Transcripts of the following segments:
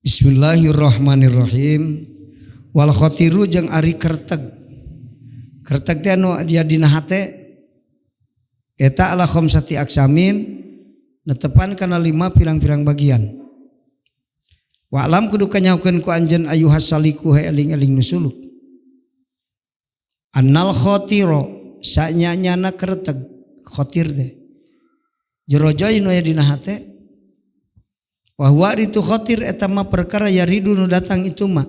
Bismillahirrahmanirrahim. Wal khotiru jeung ari kerteg. Kerteg teh anu dia dina hate eta ala khamsati aksamin netepan kana lima pirang-pirang bagian. Wa alam kudu kanyahokeun ku anjeun ayuhas saliku he eling-eling nu suluk. Annal khotiro sanyanyana kerteg khotir teh. Jero joy nu aya dina hate. Wa huwa itu khotir eta mah perkara yaridu nu datang itu mah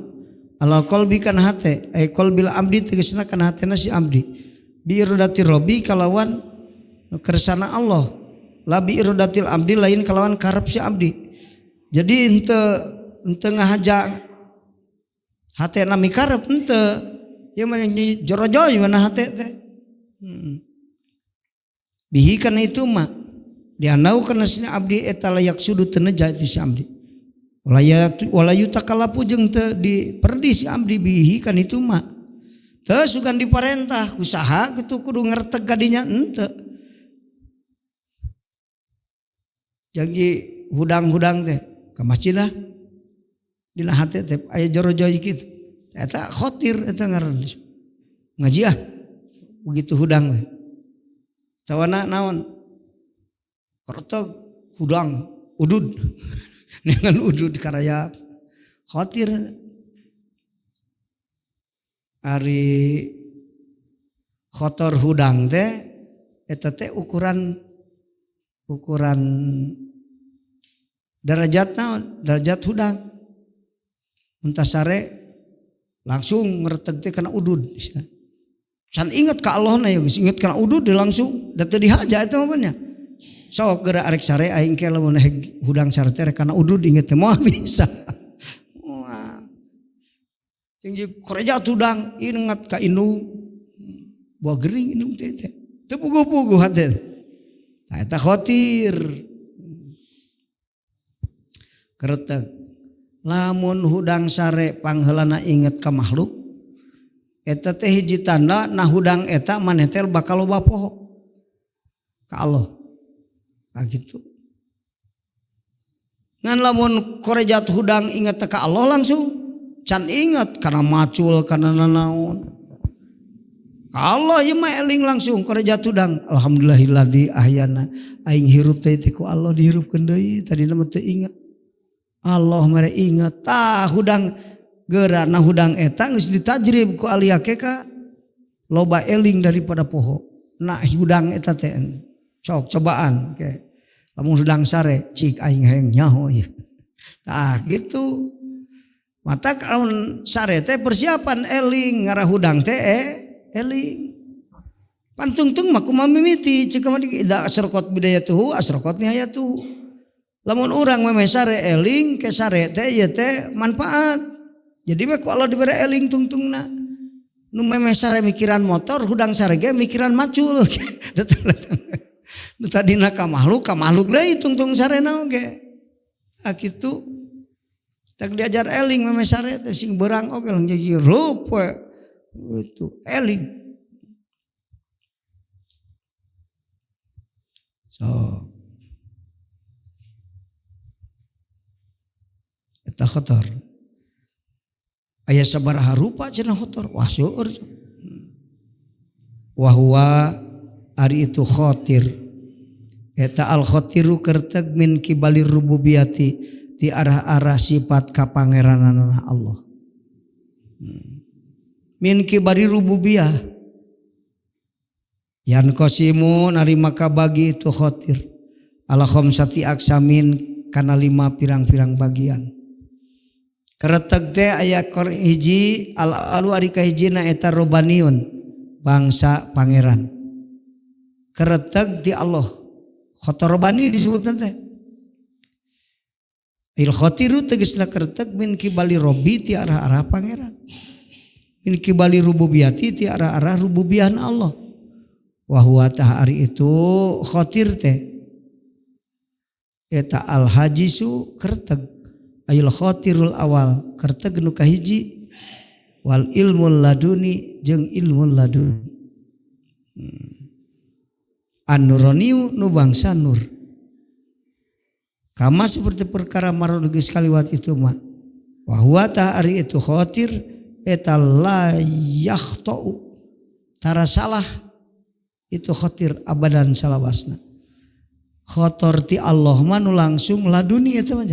ala qalbi kana hate ay qalbil abdi tegasna kana hatena si abdi bi iradati rabbi kalawan kersana Allah la bi iradatil abdi lain kalawan karep si abdi. Jadi henteu ngahaja hatena mikarep henteu ieu mah jorojoy mana hate teh. Bihi kana itu mah dianau kana si abdi eta layak sudut teneja itu si abdi. Wala yutakalapu jeung teu diperdi si abdi bihi kan itu mah. Teu sugan diparentah usaha kitu kudu ngerteg kadinya henteu. Janji hudang-hudang teh ka masjid lah. Dina hate teh aya jorojoy kitu. Eta khotir eta ngaranna. Ngaji ah begitu hudang teh. Tawana naon? Kerteg hudang udud dengan udud karaya khotir ari khotor hudang teh eta teh ukuran derajat naon derajat hudang muntasare langsung ngerteg teh kana udud can inget ka Allah na ya geus inget kana udud langsung da teu dihaja eta mah nya. Sok geura arek sare aing ke lamun hudang sare teh kana udud inget teh moal bisa. Wah. Jeung kereja tudang inget ka indung. Buah gering indung teh teh. Teu puguh-puguh hate. Tah eta khotir. Kereteg. Lamun hudang sare pangheulana inget ka makhluk eta teh hiji tanda na hudang eta maneh teh bakal loba poho ka Allah. Nah gitu. Ngan lamun korejat hudang inget ka Allah langsung can inget karena macul karena nanaon. Ka Allah ieu mah eling langsung korejat hudang. Alhamdulillahilladzi ahyana aing hirup teh ku Allah dihirupkeun deui tadina mah teu inget. Allah mere inget tah hudang geura na hudang eta geus ditajrib ku aliake ka loba eling daripada poho. Na hudang eta teh sok cobaan ke. Lamun hudang sare cik aing hayang nyaho ieu. Tah gitu. Mata lamun sare teh persiapan eling ngarah hudang teh eling. Pantungtung mah kumaha mimiti cik mah ida asraqat bidayatuhu asraqat nihayatuhu. Lamun urang memeh sare eling ke sare teh ieu teh manfaat. Jadi we ku Allah dibere eling tungtungna. Nu memeh sare mikiran motor hudang sare ge mikiran macul. Nu tadina ka makhluk deui tungtung sarena oge. Ah kitu. Tak diajar eling memeh sare teh sing beurang oge langsung jadi hirup we. Gitu eling. So eta khotor. Aya sabaraha rupa cenah khotor. Wah seueur. Wa huwa ari itu khotir. Eta al khotiru kerteg min kibalir rububiyati ti arah-arah sifat kapangeranana Allah. Min kibari rububiyah. Yan qasimu narima kabagi itu khotir. Ala khamsati aksamin kana lima pirang-pirang bagian. Kereteg teh aya kor hiji al alu ari kahijina eta robaniun bangsa pangeran. Kereteg ti Allah. Khotor robani disebutna teh. Il khotiru tegasna kereteg min kibali robbi ti arah-arah pangeran. Min kibali rububiyati ti arah-arah rububian Allah. Wa huwa tah ari itu khotir teh. Eta al hajisu kereteg. Ayul khotirul awal kerteg nu kahiji wal ilmul laduni jeung ilmul laduni. An-nuraniu nu bangsa nur. Kama seperti perkara marun geus kaliwat itu mah. Wa huwa ta ari itu khatir eta la yakhtau tara salah itu khatir abadan salawasna. Khotor ti Allah mah nu langsung laduni eta mah.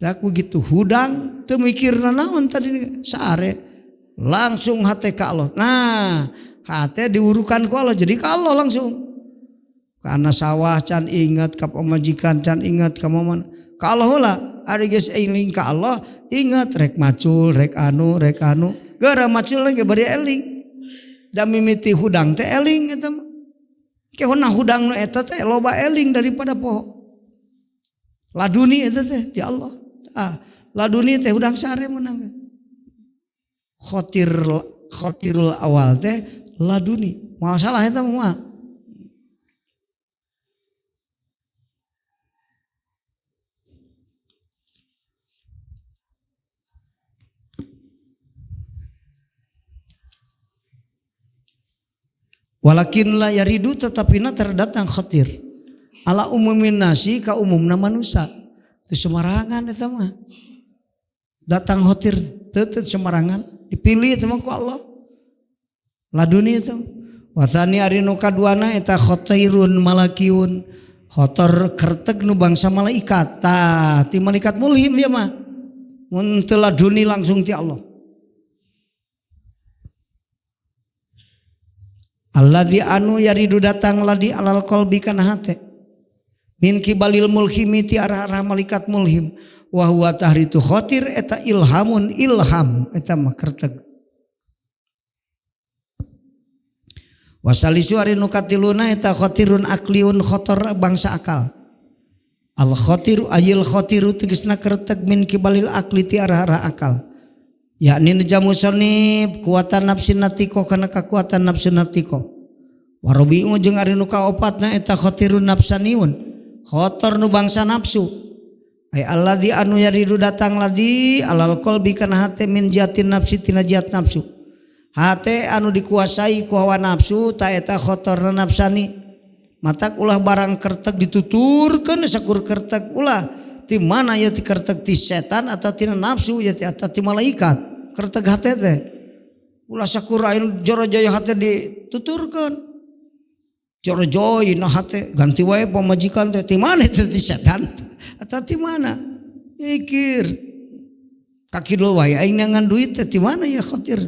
Tak begitu hudang teu mikirna naon tadi sare langsung hate ka Allah. Nah, hate diurukan ku Allah jadi ka Allah langsung. Karena sawah can ingat ka pamajikan can ingat ka mamana. Ka Allah heula ari geus eling ka Allah ingat rek macul rek anu geura macul lagi bari eling. Da mimiti hudang teh eling eta mah. Kehona hudang nu eta teh loba eling daripada poho. Laduni eta teh ti Allah. Ah, laduni teh hudang sare meunang. Khotirul awal teh laduni. Moal salah eta mah. Walakin la yaridu tetapina terdatang khatir ala umumin nasi ka umumna manusia. Itu semarangan eta mah. Datang khatir teu semarangan dipilih eta mah ku Allah. Laduni eta. Wasani ari nu kaduana eta khatirun malakiun. Khotor kerteg nu bangsa malaikat. Tah ti malaikat mulhim ieu mah. Mun teu laduni langsung ti Allah. Alladzi anu yaridu datang ladi alal qalbi kana hate min kibalil mulhimi ti arah-arah malaikat mulhim wa huwa tahritu khatir eta ilhamun ilham eta mah kerteg. Wasalisu ari nu katiluna eta khatirun akliun khotor bangsa akal. Al khatiru ayil khatiru tegasna kerteg min kibalil akli ti arah-arah akal. Yakni nejamu sonib kuatan nafsu natiko kana kekuatan nafsu natiko. Warobi'u jeung ari nu kaopatna eta khatirun nafsaniun. Khotor nu bangsa nafsu. Ay alladzi anu yaridu datang ladi alal qalbi kana hate min jatin nafsi tina jat nafsu. Hate anu dikuasai ku hawa nafsu ta eta khotorna nafsani. Matak ulah barang kertek dituturkeun sakur kertek ulah ti mana ya ti kertek ti setan atau tina nafsu ya ti atau ti malaikat. Kerteg hate teh ulah sakur anu joro jaya hate dituturkeun. Joro joy na hate ganti wae pamajikan teh ti mana teh ti setan atau ti mana? Mikir. Kaki wae aing neangan duit teh ti mana ya khatir?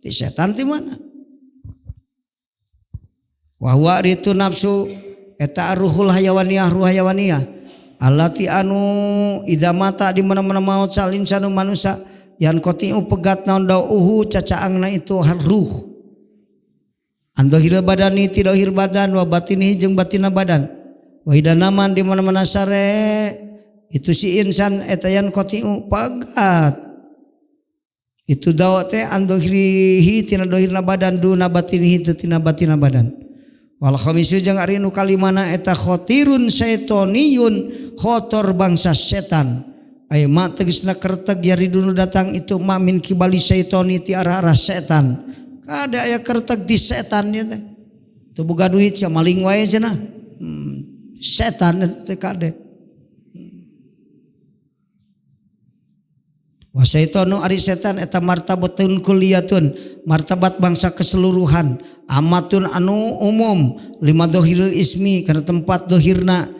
Ti setan ti mana? Wa huwa ritu nafsu eta ruhul hayawaniyah ruh hayawaniyah allati anu idza mata di mana-mana maut sal insanu manusia yan kotiu pegat naon dauhu cacaangna itu ruh andohil badani tidohir badan wa batini jeung batina badan wa hidanaman di mana-mana sare itu si insan eta yan kotiu pegat itu dawa teh andohirihi tina dohirna badan duna batinihi tina batina badan. Wal khamisu jeung ari nu kalimana eta khatirun saitoniyun khotor bangsa setan. Ay ma tegasna kerteg yaridunu datang itu ma min kibali syaitoni ti arah-arah setan. Kada aya kerteg ti setan ieu teh. Teu boga duit sia maling wae cenah. Setan teh kade. Wa syaitonu ari setan eta martabatun kulliyatun, martabat bangsa keseluruhan, amatun anu umum, lima dohiril ismi kana tempat dohirna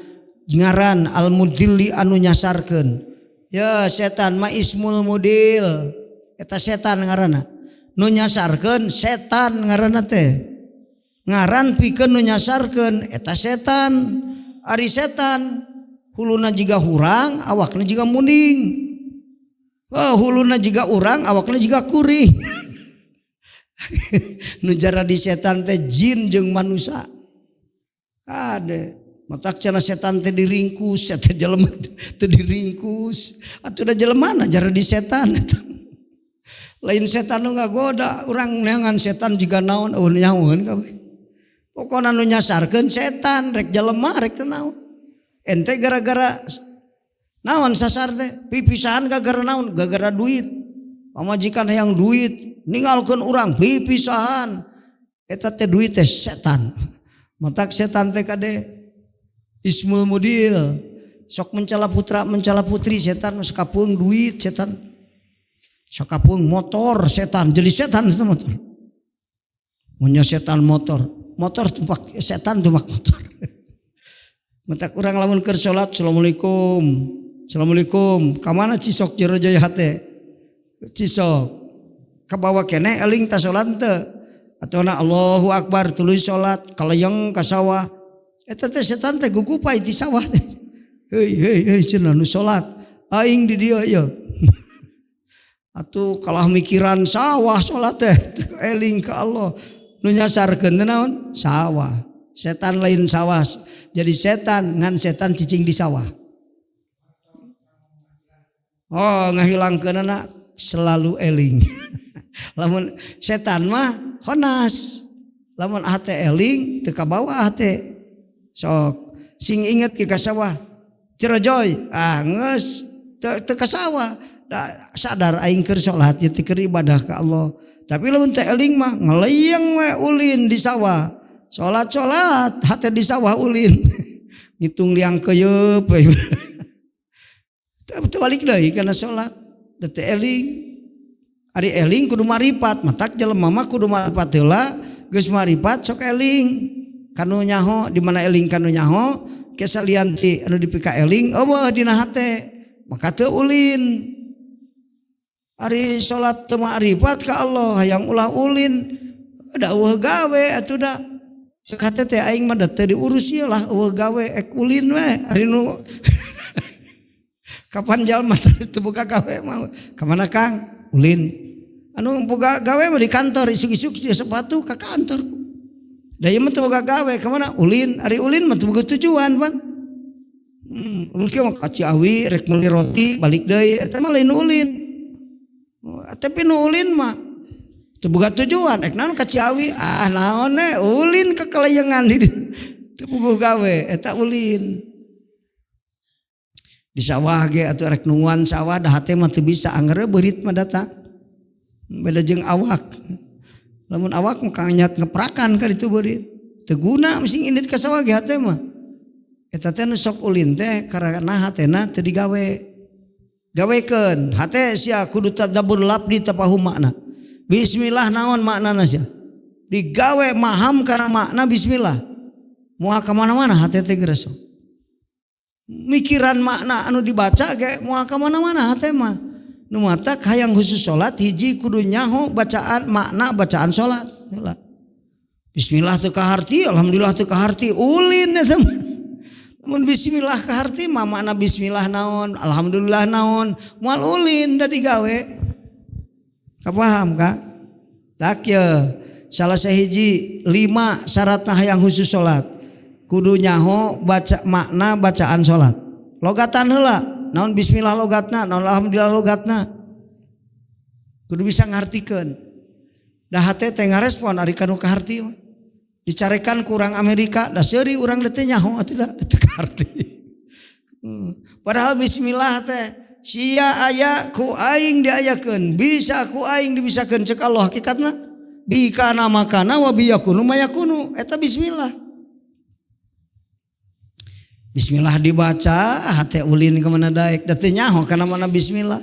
ngaran al mudilli anu nyasarkeun. Ya setan ma ismul mudil eta setan ngaranna. Nu nyasarkeun setan ngaranna teh. Ngaran pikeun nu nyasarkeun eta setan. Ari setan huluna jiga hurang, awakna jiga munding. Oh, huluna jiga urang, awakna jiga kuring. Nu jara di setan teh jin jeung manusia. Kade matak cenah setan teh diringkus, eta jelema teh diringkus. Atuh da jelemana jara di setan. Lain setan nu ngagoda, urang neangan setan jiga naon eueuh nyahoeun kabeh. Pokona nu nyasarkeun setan rek jelema rek naon. Ente gara-gara naon sasar teh pipisahan gara-gara naon gara-gara duit. Pamajikan hayang duit ninggalkeun urang pipisahan. Eta teh duit teh setan. Matak setan teh kade ismul mudil. Sok mencela putra mencela putri setan, sok kapeung duit setan. Sok kapeung motor setan, jadi setan itu motor. Punya setan motor, motor tumpak setan tumpak motor. Matak urang lamun keur salat, "Assalamualaikum. Assalamualaikum." Ka mana cisok jero jaya hate? Cisok. Kabawa keneh eling ta salat teu? Atau na Allahu Akbar tuluy salat kaleyeng ka sawah. Eta teh setan teh gugupai di sawah teh. "Hei hei hei," cenah, "nu salat. Aing di dieu ieu." Atuh kalah mikiran sawah salat teh eling ka Allah. Nu nyasarkeun teh naon? Sawah. Setan lain sawah. Jadi setan ngan setan cicing di sawah. Oh, ngahilangkeunana selalu eling. Lamun setan mah honas. Lamun hate eling teu kabawa hate. Sok sing inget ke ka sawah. Cerojoy, ah geus teu ka sawah. Da, sadar aing keur salat ieu teh keur ibadah ka Allah. Tapi lamun teu eling mah ngeleyeng we ulin di sawah. Salat-salat hate di sawah ulin. Ngitung liang keyeup we. Teu balik deui kana salat. Da teu eling. Ari eling kudu maripat, matak jelema mah kudu maripat heula, geus maripat sok eling. Kanu nyaho di mana eling kanu nyaho, ke salian ti anu dipika eling eueuh dina hate, maka teu ulin. Ari salat teu maripat ka Allah hayang ulah ulin, da eueuh gawe atuh da. Cek hate teh aing mah da teu diurus ieu lah eueuh gawe ek ulin we. Ari nu kapan jalma teu boga gawe mah ka mana Kang? Ulin. Anu boga gawe mah di kantor isuk-isuk sepatu ka kantor. Da ieu mah teu boga gawe ka mana? Ulin. Ari ulin mah teu boga tujuan pan. Ulin kieu mah ka Ciawi rek meuli roti balik deui eta mah lain ulin. Tapi nu ulin mah teu boga tujuan ek naon ka Ciawi, ah naon we ulin kekeleyengan di teu boga gawe eta ulin. Di sawah ge atuh rek nungguan sawah da hate mah teu bisa angger beurit mah datang. Beda jeung awak. Lamun awak mah kanyat ngeprakan ka ditu beurit. Teu guna sing indit ka sawah ge hate mah. Eta teh nu sok ulin teh karena hatena teu digawe. Gawekeun hate sia kudu tadabbur lafzi tafahum makna. Bismillah naon maknana sia? Digawe maham karena makna bismillah. Moal ka mana-mana hate teh geus. Mikiran makna anu dibaca ge moal ka mana-mana hate mah. Nu matak hayang khusus salat hiji kudu nyaho bacaan makna bacaan salat. Heula. Bismillah teu kaharti, alhamdulillah teu kaharti, ulin eta mah. Mun bismillah kaharti mah makna bismillah naon, alhamdulillah naon, moal ulin da digawe. Kapaham Kak? Tak ye. Salah sahiji 5 syaratna hayang khusus salat. Kudu nyaho baca makna bacaan salat. Logatan heula, naon bismillah logatna, naon alhamdulillah logatna. Kudu bisa ngartikeun. Da hate teh ngarespon ari kanu kaharti mah. Dicarekan ku urang Amerika, da seuri urang teh nyaho atuh da teu kaharti. Padahal bismillah teh sia aya ku aing diayakeun, bisa ku aing dibisakeun cek Allah hakikatna. Bi kana makana wa bi yakunu mayakunu eta bismillah. Bismillah dibaca hate ulin ka mana daek da teu nyaho kana mana bismillah.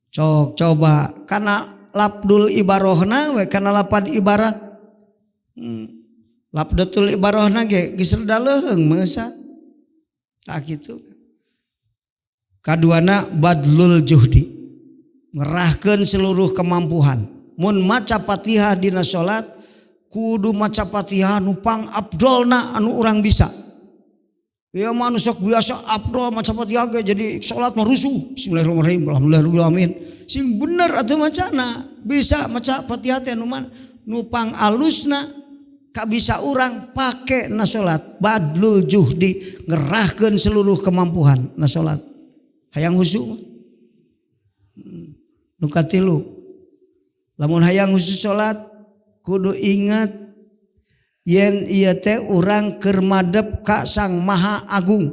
Cok coba kana labdul ibarohna we kana lapad ibarat. Labdatul ibarohna ge geus rada leuheung meusat. Tak kitu. Kaduana badlul juhdi. Ngerahkeun seluruh kemampuan. Mun maca Fatihah dina salat kudu maca Fatihah nu pang afdolna anu urang bisa. Ya mah anu sok biasa afdol maca Fatihah ge jadi salat mah rusuh. Bismillahirrahmanirrahim. Alhamdulillahirabbil alamin. Sing bener atuh macana. Bisa maca Fatihah teh nu man nu pang alusna kabisa urang pake na salat. Badlul juhdi ngerahkeun seluruh kemampuan na salat. Hayang khusyuk. Nu katilu. Lamun hayang khusyuk salat kudu ingat yen ieu teh urang keur madep ka Sang Maha Agung.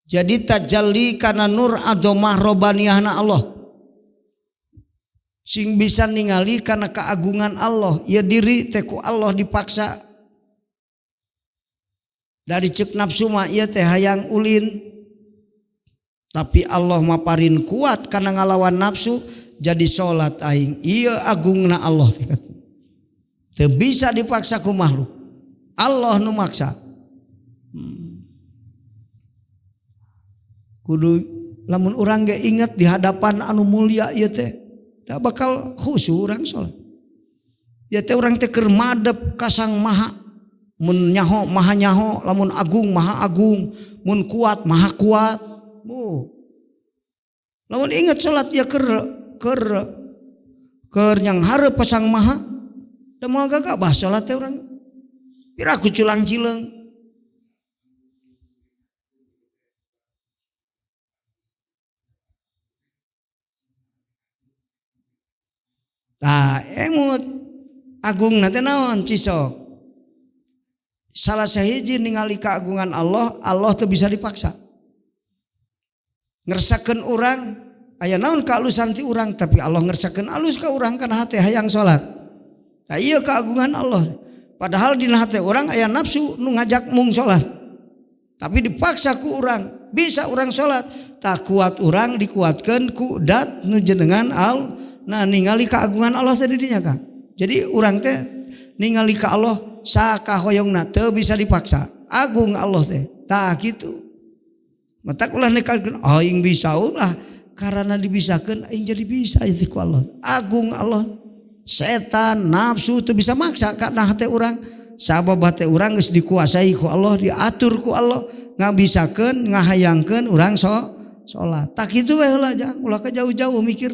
Jadi tajalli kana nur adomah robaniyahna Allah. Sing bisa ningali kana keagungan Allah, ieu diri teh ku Allah dipaksa. Dari cek nafsu mah ieu teh hayang ulin. Tapi Allah maparin kuat karena ngalawan nafsu jadi salat aing. Ieu agungna Allah teh. Teu bisa dipaksa ku makhluk. Allah nu maksa. Kudu lamun urang ge inget di hadapan anu mulia ieu teh, da bakal khusyuk urang salat. Ieu teh urang teh keur madep ka Sang Maha. Mun nyaho maha nyaho, lamun agung maha agung, mun kuat maha kuat. Bu. Lamun inget salat ya keur keur keur nyanghareup ka Sang Maha, da moal gagabah salat teh urang. Piraku culang cileung. Tah emut agungna teh naon cisok. Salah sahiji ningali keagungan Allah, Allah teu bisa dipaksa. Ngersakeun urang aya naon kaalusan ti urang, tapi Allah ngersakeun alus ka urang kana hate hayang salat. Tah ieu keagungan Allah. Padahal dina hate urang aya nafsu nu ngajak mung salat. Tapi dipaksa ku urang, bisa urang salat, tak kuat urang dikuatkeun ku dat nu jenengan al. Nah ningali keagungan Allah teh di dinya Kang. Jadi urang teh ningali ka Allah sakahoyongna teu bisa dipaksa. Agung Allah teh. Tah kitu. Matak ulah nekalkeun aing bisa ulah karena dibisakeun aing jadi bisa ieu ku Allah. Agung Allah. Setan nafsu teu bisa maksa kana hate urang. Sabab hate urang geus dikuasai ku Allah, diatur ku Allah, ngabisakeun, ngahayangkeun urang salat. Tah kitu we heula jang, ulah ka jauh-jauh mikir.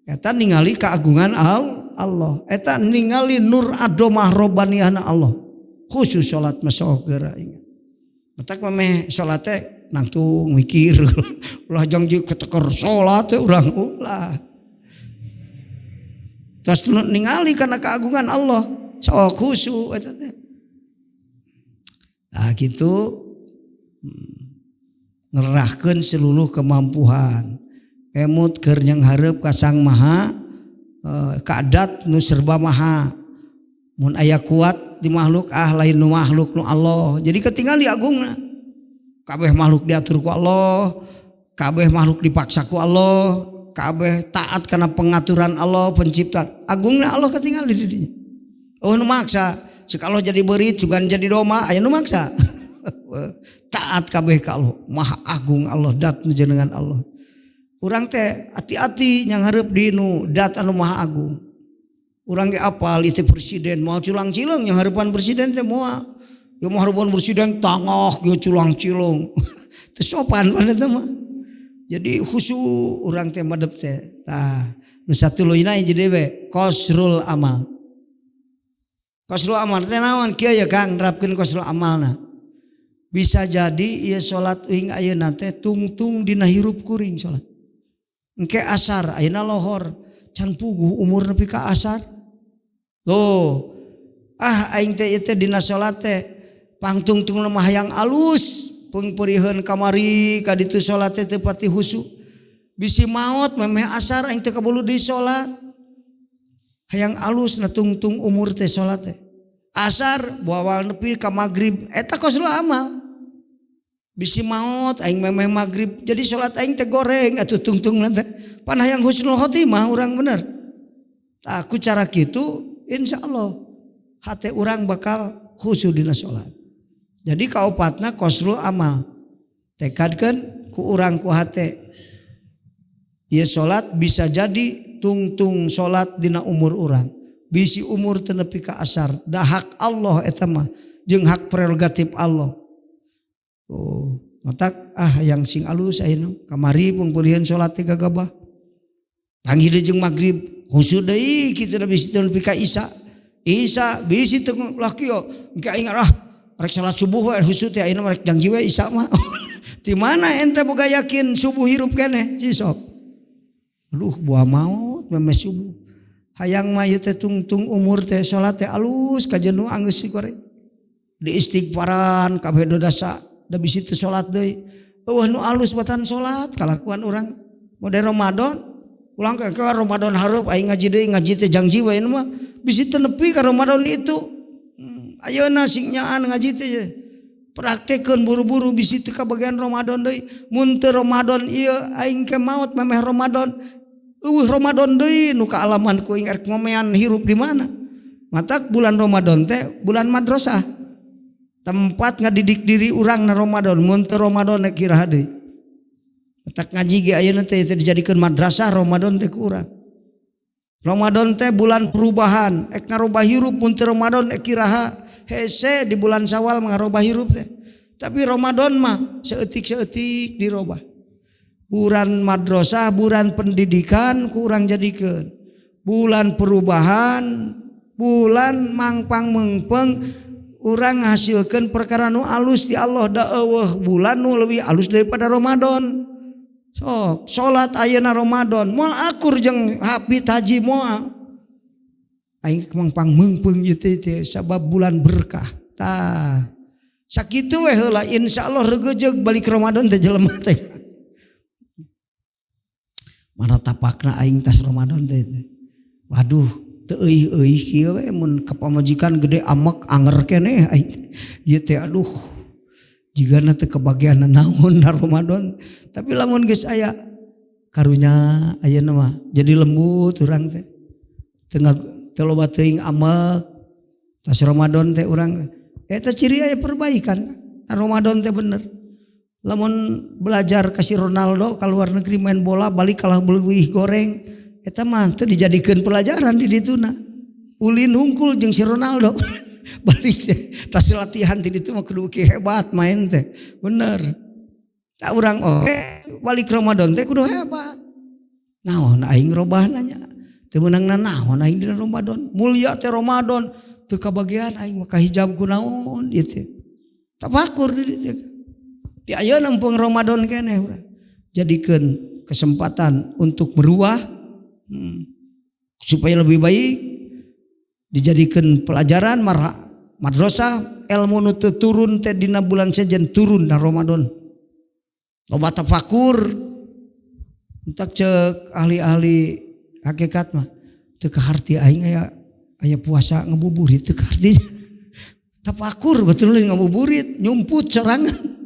Eta ningali keagungan Allah. Eta ningali nur adomah robbaniyahna Allah. Khusus salat mah sok geura ingat. Matak meh salat teh nangtung mikir. Ulah jang jeung keteker salat teh urang ulah. Terus ningali kana keagungan Allah, sok khusyuk eta teh. Nah kitu ngerahkeun seluruh kemampuan. Emut keur nyanghareup ka Sang Maha kaadat nu serba maha. Mun aya kuat di makhluk ah lain nu makhluk nu Allah. Jadi ketinggali agungna. Kabeh makhluk diatur ku Allah, kabeh makhluk dipaksa ku Allah, kabeh taat kana pengaturan Allah pencipta. Agungna Allah ketinggali di dinya. Oh nu maksa, cek Allah jadi beurit sugan jadi domba, aya nu maksa. Taat kabeh ka Allah, maha agung Allah dat nu jenengan Allah. Urang teh hati-hati nyanghareup di nu dat anu maha agung. Urang ge apal ieu presiden moal culang-cileung nyanghareupan presiden teh moal. Ieu mah hareupan presiden tangah ge culang-cileung. Teu sopan pan eta mah. Jadi khusyuk urang teh madep teh. Tah, nu satuluyna hiji deui we, qasrul amal. Qasrul amal teh naon? Kieu ya Kang, nerapkeun qasrul amalna. Bisa jadi ieu salat uing ayeuna teh tungtung dina hirup kuring salat. Engke asar ayeuna lohor can puguh umur nepi ka asar. Tuh. Ah aing teh ieu teh dina salat teh pangtungtungna mah hayang alus, peungpeuriheun kamari ka ditu salat teh teu pati khusyuk. Bisi maot memeh asar aing teh kabulu deui salat. Hayang alus na tungtung umur teh salat teh. Asar bawa nepi ka magrib eta qasrul amal. Bisi maot aing memeh magrib jadi salat aing teh goreng atuh tungtungna teh. Pan hayang husnul khotimah urang bener. Tah ku cara kitu insyaallah hate urang bakal khusyuk dina salat. Jadi kaopatna qasrul amal. Tekadkeun ku urang ku hate. Ieu salat bisa jadi tungtung salat dina umur urang. Bisi umur teu nepi ka asar, da hak Allah eta mah jeung hak prerogatif Allah. Oh, matak ah yang sing alus ayeuna kamari pungpulieun salat teh gagabah. Panggih deui jeung magrib, khusyuk deui kitu da bisi teu nepi ka isya. Isya bisi teu lah kieu, engke aing ah rek salat subuh we khusyuk teh ayeuna rek jangji we isya mah. Di mana ente boga yakin subuh hirup keneh cisok. Aduh buah maut memeh subuh. Hayang mah ieu teh tungtung umur teh salat teh alus kajeun nu anggeus si korek. Di istighfaran kabeh dodasa da bisi teu salat deui. Eueuh nu alus batan salat kalakuan urang. Model Ramadan ulang ke Ramadan hareup aing ngaji deui ngaji teh jangji we mah bisi teu nepi ka Ramadan itu. Ayeuna sing nyaan ngaji teh praktekeun buru-buru bisi teu kabagian Ramadan deui. Mun teu Ramadan ieu aing ke maot memeh Ramadan. Eueuh Ramadan deui nu kaalaman ku aing rek ngomean hirup di mana. Matak bulan Ramadan teh bulan madrasah. Tempat ngadidik diri urang na Ramadan. Mun teu Ramadan rek iraha deui. Matak ngaji ge ayeuna teh dijadikeun madrasah Ramadan teh ku urang. Ramadan teh bulan perubahan, ek ngarobah hirup mun teu Ramadan ek iraha hese di bulan Syawal ngarobah hirup teh. Tapi Ramadan mah saeutik-saeutik dirobah. Bulan madrasah, bulan pendidikan ku urang jadikeun. Bulan perubahan, bulan mangpang meungpeung urang ngahasilkeun perkara nu alus di Allah da eueuh bulan nu leuwih alus daripada Ramadan. Sok salat ayeuna Ramadan moal akur jeung hafid haji moal. Aing mangpang meungpeung ieu teh sabab bulan berkah. Tah sakitu we heula insyaallah regejeug balik Ramadan teh jelema teh. Mana tapakna aing tas Ramadan teh. Waduh teu euih-euih kieu we mun ka pamajikan gede amek anger keneh aing. Ieu teh aduh jigana teu kabagian naon na Ramadan. Tapi lamun geus aya karunya ayeuna mah jadi lembut urang teh. Teu loba teuing amek tas Ramadan teh urang eta ciri aya perbaikan. Na Ramadan teh bener. Lamun belajar ka si Ronaldo ka luar negeri main bola balik kalah leuwih goreng eta mah teu dijadikeun pelajaran di dituna. Ulin hungkul jeung si Ronaldo. Balik teh tas latihan ti ditu mah kudu hebat main teh. Bener. Tak urang oke balik Ramadan teh kudu hebat. Naon aing robahna nya. Teu meunang naon aing dina Ramadan. Mulia teh Ramadan teu kabagian aing mah kahijab ku naon ieu teh. Tafakur di ditu. Di ayeuna empung Ramadan keneh urang. Jadikeun kesempatan untuk berubah supaya lebih baik, dijadikeun pelajaran madrasah ilmu nu teu turun teh dina bulan sejen turun na Ramadan. Loba tafakur entak cek ahli-ahli hakikat mah teu kaharti aing aya puasa ngabuburit teu kaharti. Tafakur betul ngabuburit nyumput sorangan.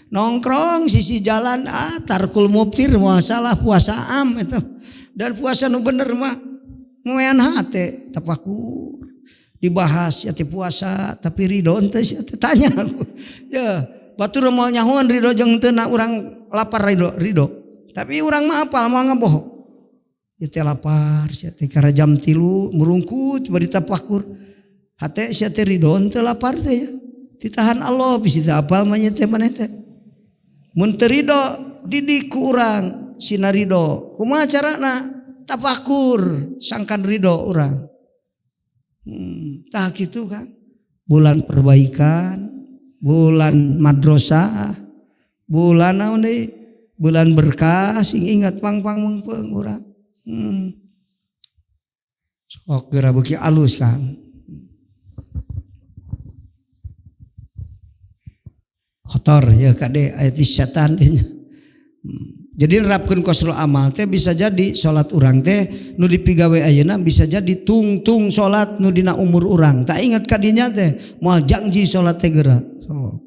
Nongkrong sisi jalan tarkul muftir moal salah puasa am eta. Dan puasa nu bener mah moean hate tafakur. Dibahas ya teh puasa tapi ridho henteu sia teh tanya aku. Ya batur moal nyahoan ridho jeung teu na urang lapar ridho. Tapi urang mah apal moal ngabohong. Ya teh lapar sia teh kara jam 3 murungkut bari tafakur. Hate sia teh ridho henteu lapar teh ya. Ditahan Allah bisi teh apal mah nya teh maneh teh. Mun teu ridho didik ku urang sina ridho. Kumaha carana? Tafakur sangkan ridho urang. Tah kitu kan. Bulan perbaikan, bulan madrasah, bulan naon deui? Bulan berkah sing ingat pang-pang meungpeung urang. Sok geura beuki alus Kang. Kotor ya kade aya ti setan nya. Jadi nerapkeun qasrul amal teh bisa jadi salat urang teh nu dipigawe ayeuna bisa jadi tungtung salat nu dina umur urang. Tak ingat kadinya teh moal janji salat teh geura. So.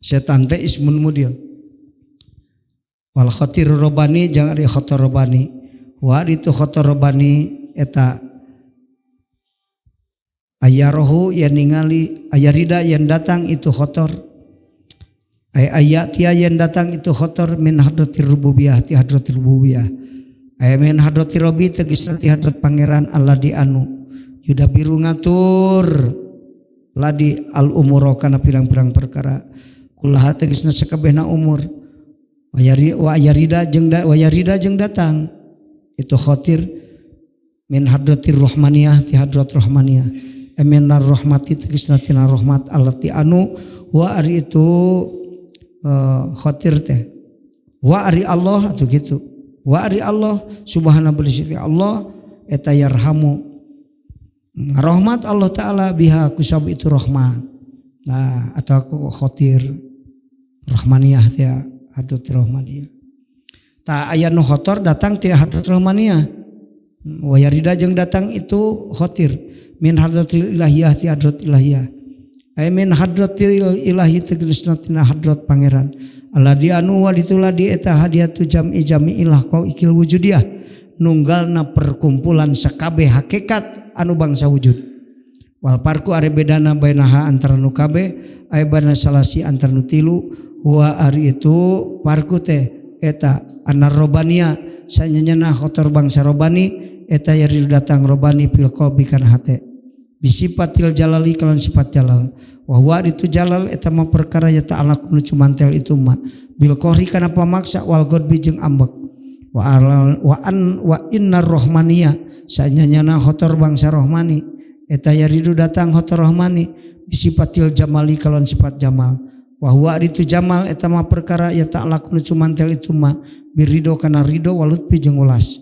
Setan teh ismun mudil. Wal khatir robani jangan di khatir robani. Wa itu khatir robani eta ayarohu yang ningali ayarida yang datang itu khotor ay ayatia yang datang itu khotor min hadratir rububiyah ti hadratir rububiyah ay min hadratir rabbi tegas ti hadrat pangeran Allah di anu yudabiru ngatur ladi al umuro kana pirang-pirang perkara kullaha tegasna sakabehna umur wa ayarida jeung wa ayarida jeung datang itu khotir min hadratir rahmaniyah ti hadrat rahmaniyah minar rahmati tegasna tina rahmat Allah ti anu wa ari itu khatir teh wa ari Allah atuh kitu wa ari Allah subhanahu wa ta'ala Allah eta yarhamu rahmat Allah taala biha kusab itu rahmat nah atau aku khatir rahmaniyah teh hadrat rahmaniyah. Ta aya nu khotor datang ti hadrat rahmaniyah. Wa yarida jeung datang itu khotir min hadratil ilahiyah ti hadrat ilahiyah. Ay min hadratil ilahi tegasna tina hadrat pangeran. Alladzi anu wa dituladi eta hadiatu jam'i jami'ilah kau ikil wujudiah. Nunggalna perkumpulan sakabeh hakikat anu bangsa wujud. Wal parku ari bedana bainaha antara nu kabeh aya bana salasi antara nu tilu wa ari itu parku teh eta anar robania sanyana khotor bangsa robani eta yari datang robani fil qalbi kana hate bisifatil jalali kalawan sifat jalal wa huwa itu jalal eta mah perkara ya ta'ala kunu cumantel itu mah bil qahri kana pamaksa wal ghadbi jeung ambek wa an wa innar rahmaniya sanyana khotor bangsa rohmani eta yaridu datang khotor rohmani bisifatil jamali kalawan sifat jamal wa huwa itu jamal eta mah perkara ya ta'ala kunu cumantel itu mah birido kana rido walutfi jeung ulas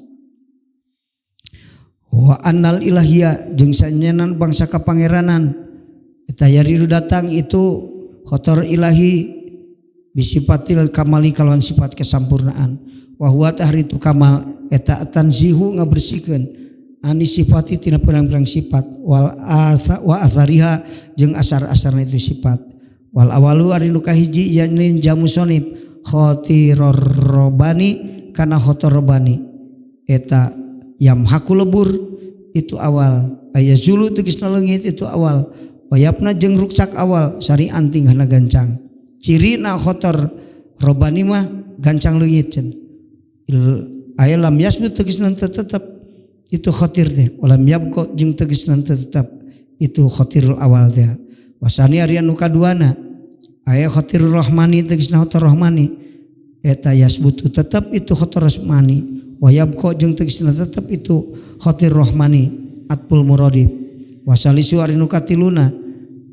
wa annal ilahiyah jeung sanyenan bangsa kapangeranan eta yaridu datang itu khotor ilahi bisifatil kamali kalawan sifat kesampurnaan wa huwa tahritu kamal eta tanzihu ngabersihkeun ani sifati tina pirang-pirang sifat wal asa wa asariha jeung asar-asarna itu sifat wal awalu ari nu kahiji yakni jamu sonib khotiror robani kana khotor robani eta yamhaku lebur itu awal aya zulu tegasna leungit itu awal wayapna jeung ruksak awal sarian tinghana gancang cirina khotor robani mah gancang leungit cenah aya lam yasbut tegasna tetep itu khotir teh walam yabqa jeung tegasna tetep itu khotirul awal teh wasani ari anu kaduana aya khotirul rahmani tegasna khotor rahmani eta yasbutu tetep itu khotor rahmani wa yabqa jeung tegasna tetep itu khotir rahmani atful muradif wasalisu ari nu katiluna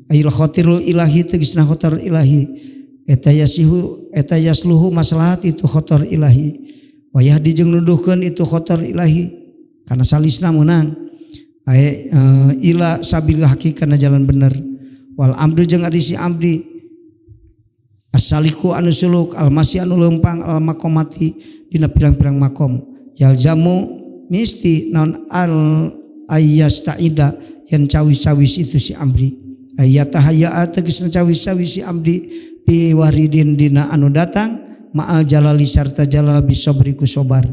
ayil khotirul ilahi tegasna khotor ilahi eta yasihu eta yasluhu maslahat itu khotor ilahi wa yahdi jeung nuduhkeun itu khotor ilahi karena salisna menang ae ila sabil haqi kana jalan bener wal amdu jeung ari si abdi asaliku anu suluk almasi anu leumpang al maqamati dina pirang-pirang makom yalzamu misti naon al ayyastaida yang cawis-cawis itu si abdi ayatahaya tegasna cawis-cawis si abdi bi waridin dina anu datang ma'al jalali sarta jalal bisobri ku sobar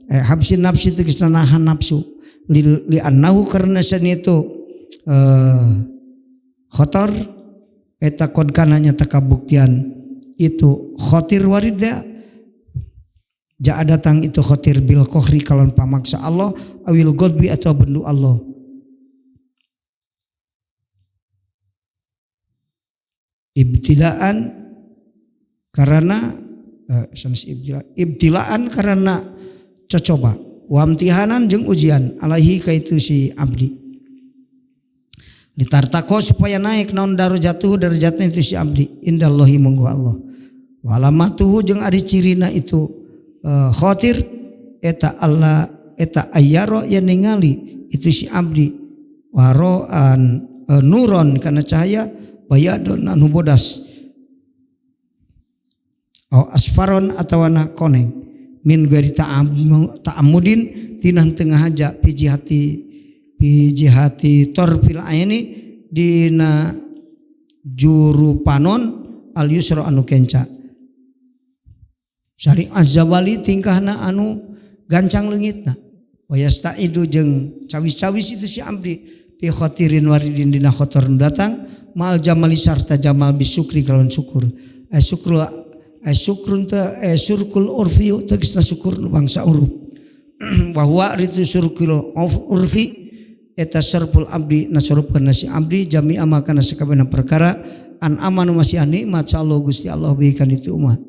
habsin nafsi tegasna nahan nafsu li annahu karena sani itu khotor eta kod kananya takabuktian itu khotir warida jaa datang itu khotir bil kohri kalon pamaksa Allah awil godbi atau bendu Allah ibtilaan karena ibtilaan karena cocoba wamtihanan jeung ujian alaihi ka itu si abdi ditartako supaya naik naon darajatuhu darajatna itu si abdi indallahi munggu Allah walamatuhu jeung ari cirina itu khotir eta Allah eta ayyaro yang ningali itu si abdi waroan nuron kana cahaya bayadon anu bodas au asfaron atawana koneng min gari ta'amudin tina tengah aja piji hati torfil aini dina juru panon al yusra anu kenca sari azawali tingkahna anu gancang leungitna wa yastaidu jeung cawis-cawis itu si abdi bi khatirin waridin dina khotor datang mal jamali sarta jamal bisukri kalawan syukur syukrul syukrun ta syurkul urfi tegasna syukur bangsa uruf wa huwa ritu syurkul urfi eta syarful abdi nasrupkeun si abdi jami'a ma kana sakabehna perkara an amanu masih nikmat Allah Gusti Allah berikan itu umat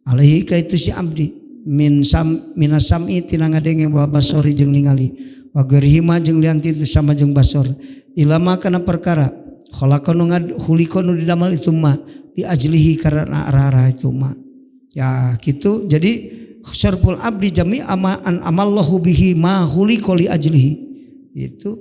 alaihi ka itu si abdi min sam minasami tina ngadenge wa basori jeung ningali wa gerhima jeung lian itu sama jeung basor ilama kana perkara khalaqanu ngad khuliqanu didamal itu mah diajlihi karena arah-arah itu mah ya gitu. Jadi syarful abdi jami'a ma an amallahu bihi ma khuliqa li ajlihi itu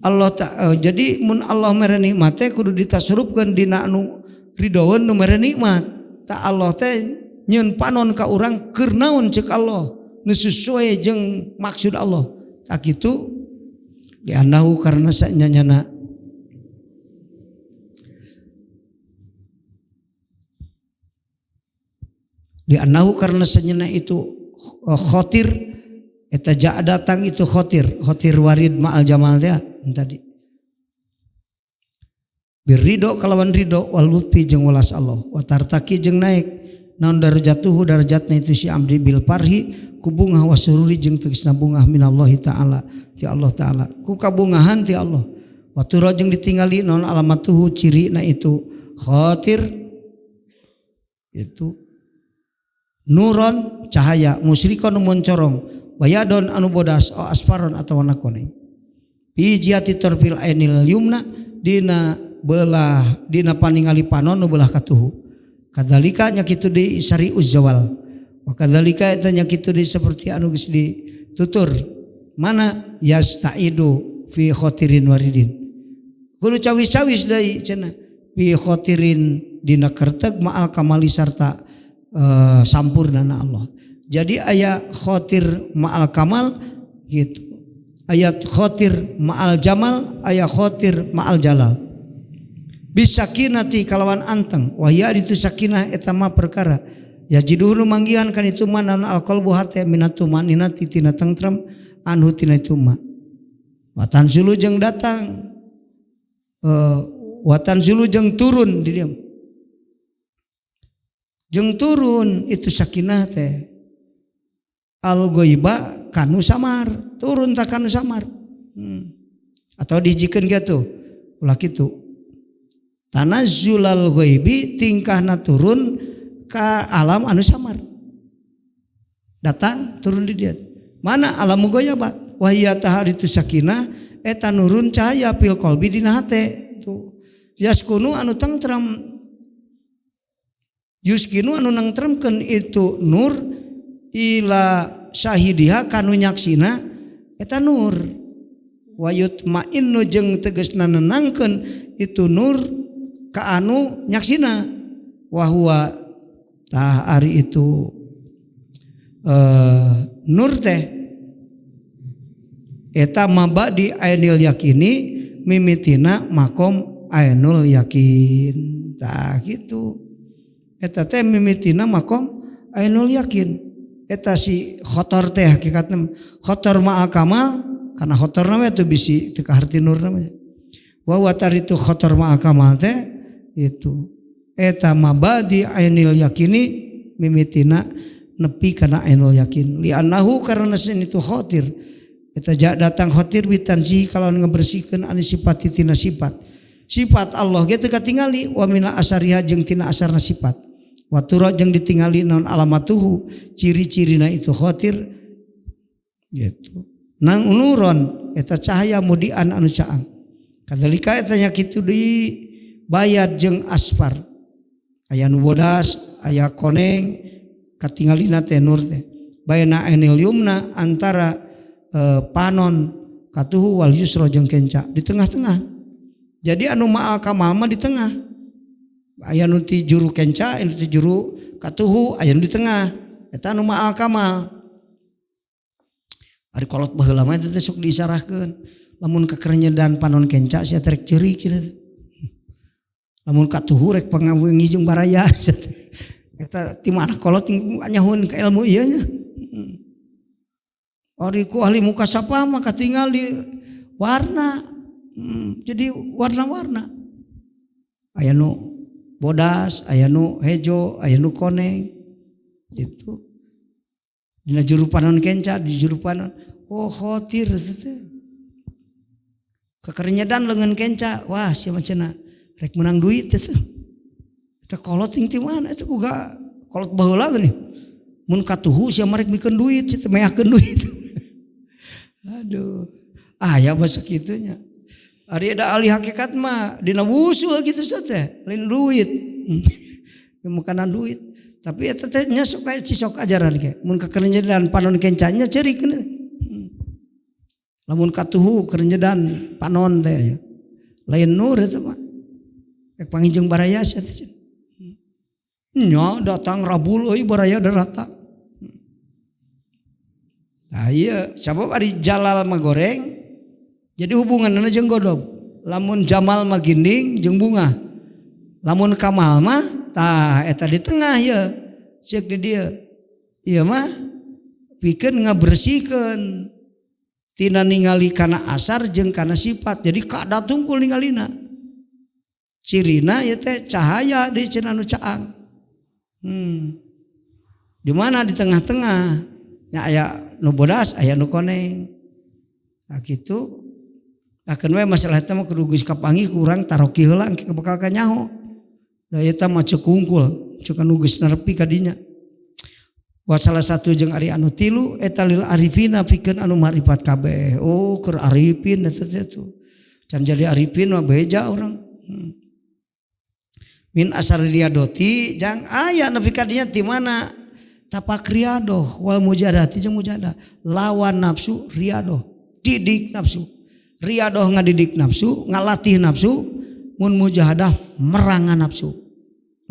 Allah jadi mun Allah mere nikmat teh kudu ditasarufkeun dina anu ridoeun nu mere nikmat. Ta Allah teh Nyeun panon ka urang keur naon ceuk Allah nu sesuai jeung maksud Allah. Tak kitu diandahu karena sanyana diandahu karena sanyana itu khotir eta ja datang itu khotir khotir warid ma'al jamal teh tadi birrido kalawan ridho wal lutfi jeung welas Allah wa tartaki jeung naik naon darajatuhu darajatna itu si abdi bil parhi ku bungah wasururi jeung tegasna bungah minallahi ta'ala ti Allah ta'ala ku kabungahan ti Allah wa tura jeung ditingali naon alamatuhu cirina itu khotir itu nuron cahaya musyrikon nu moncorong bayadon anu bodas o asfaron atawa warna koneng fi jihati tarfil ainil yumna dina belah dina paningali panon nu belah katuhu kadzalika nya kitu di syari'uz zawal wa kadzalika eta nya kitu di seperti anu geus ditutur mana yastaidu fi khotirin waridin kudu cawis-cawis deui cenah fi khotirin dina kerteg ma'al kamali sarta sampurnana Allah. Jadi aya khotir ma'al kamal gitu. Ayat khotir ma'al jamal, aya khotir ma'al jalal. Bisakinati kalawan anteng, wahya itu sakinah eta mah perkara. Ya jiduhu manggihan kan itu mah naon alqalbu hate minatu maninati tina tentrem anhu tina itu mah. Watan sulu jeung datang watan sulu jeung turun di dieu. Jeung turun itu sakinah teh. Al ghaiba kanu samar, turun tak kanu samar. Atau dihijikeun kitu, ulah kitu. Tanazzulal ghaibi tingkahna turun ka alam anu samar. Datang turun di dia. Mana alam ghaibat? Wahia taharitu sakinah eta nurun cahaya fil qalbi dina hate. Tuh. Yaskunu anu tengtram. Yuskinu anu nengtremkeun itu nur ila syahidiha kanu nyaksina eta nur. Wayut ma'innu jeung tegasna nenangkeun itu nur ka anu nyaksina. Wa huwa tah ari itu nur teh eta mabadi ainil yakini mimitina makom ainul yakin. Tah kitu eta teh mimitina makom ainul yakin. Eta si khotor teh hakikatna khotor ma'al kamal karena khotorna we teu bisi teu kaharti nurna mah. Wa wa taritu khotor ma'al kamal teh itu eta mabadi ainil yakini mimitina nepi kana ainul yakin. Li'annahu karena sin itu khotir eta datang khotir bitanzi kalau ngebersihkeun anu sifat tina sifat. Sifat Allah ge teu katingali wa mina asariha jeung tina asarna sifat. Watura jeung ditingali naon alamatuhu ciri-cirina itu khotir gitu. Nang nuron eta cahaya mudian anu caang. Kadalika eta nya kitu di bayad jeung asfar. Aya nu bodas, aya koneng katingalina teh nur teh. Bayana ainil yumna antara panon katuhu wal yusra jeung kenca di tengah-tengah. Jadi anu ma'al kamal mah di tengah. Aya nu ti juru kenca, aya nu ti juru katuhu, aya nu di tengah. Eta anu ma'al kamal. Ari kolot baheula mah eta teh sok diisarahkeun. Lamun kakerenyedan panon kenca sia teh rek ceurik cenah teh. Lamun katuhu rek pangawengi jeung baraya sia teh. Eta ti mana kolot nyahueun ka ilmu ieu nya. Ari ku ahli mukasapah mah katingal di warna. Jadi warna-warna. Aya nu bodas, aya nu hejo, aya nu koneng. Itu. Dina juru panon kenca, di juru panon. Oh khotir teh. Kekerenyedan leungeun kenca, wah sia mah cenah rek meunang duit teh. Eta kolot ting ti mana eta boga kolot baheula geuning. Mun katuhu sia mah rek mikeun duit, sia teh meakeun duit. Aduh. Aya basa kitu nya. Ari da ahli hakikat mah dina wusul kitu teh, lain duit. Makanan duit. Tapi eta teh nya sok aya cisok ajaran ge. Mun kakerenyedan panon kencanya ceurik. Lamun katuhu kerenyedan panon teh. Lain nur eta mah. Rek panginjeung baraya sia teh. Nya datang rabul euy baraya datang. Nah iya, sabab ari jalal mah goreng jadi hubunganna jeung godob. Lamun jamal mah ginding jeung bunga. Lamun kamal mah tah eta di tengah ye. Ceuk di dieu. Ieu mah pikeun ngabersihkeun tina ningali kana asar jeung kana sifat. Jadi kadat tungkul ningalina. Cirina ieu teh cahaya di cenah nu caang. Di mana di tengah-tengah nya aya nu bodas aya nu koneng. Nah kitu akeun we masalah eta mah kudu geus kapanggih ku urang taroki heula engke bakal kanyaho. Da eta mah ceuk hungkul, ceuk anu geus nerepi ka dinya. Wa salah satu jeung ari anu tilu eta lil arifina pikeun anu marifat kabeh. Oh keur arifin eta teh tuh. Can jadi arifin mah beja urang. Min asar riyadoti jang aya nepi ka dinya ti mana? Tapak riadoh wal mujadati jeung mujadah lawan nafsu riadoh didik nafsu riadoh ngadidik nafsu ngalatih nafsu mun mujahadah merangan nafsu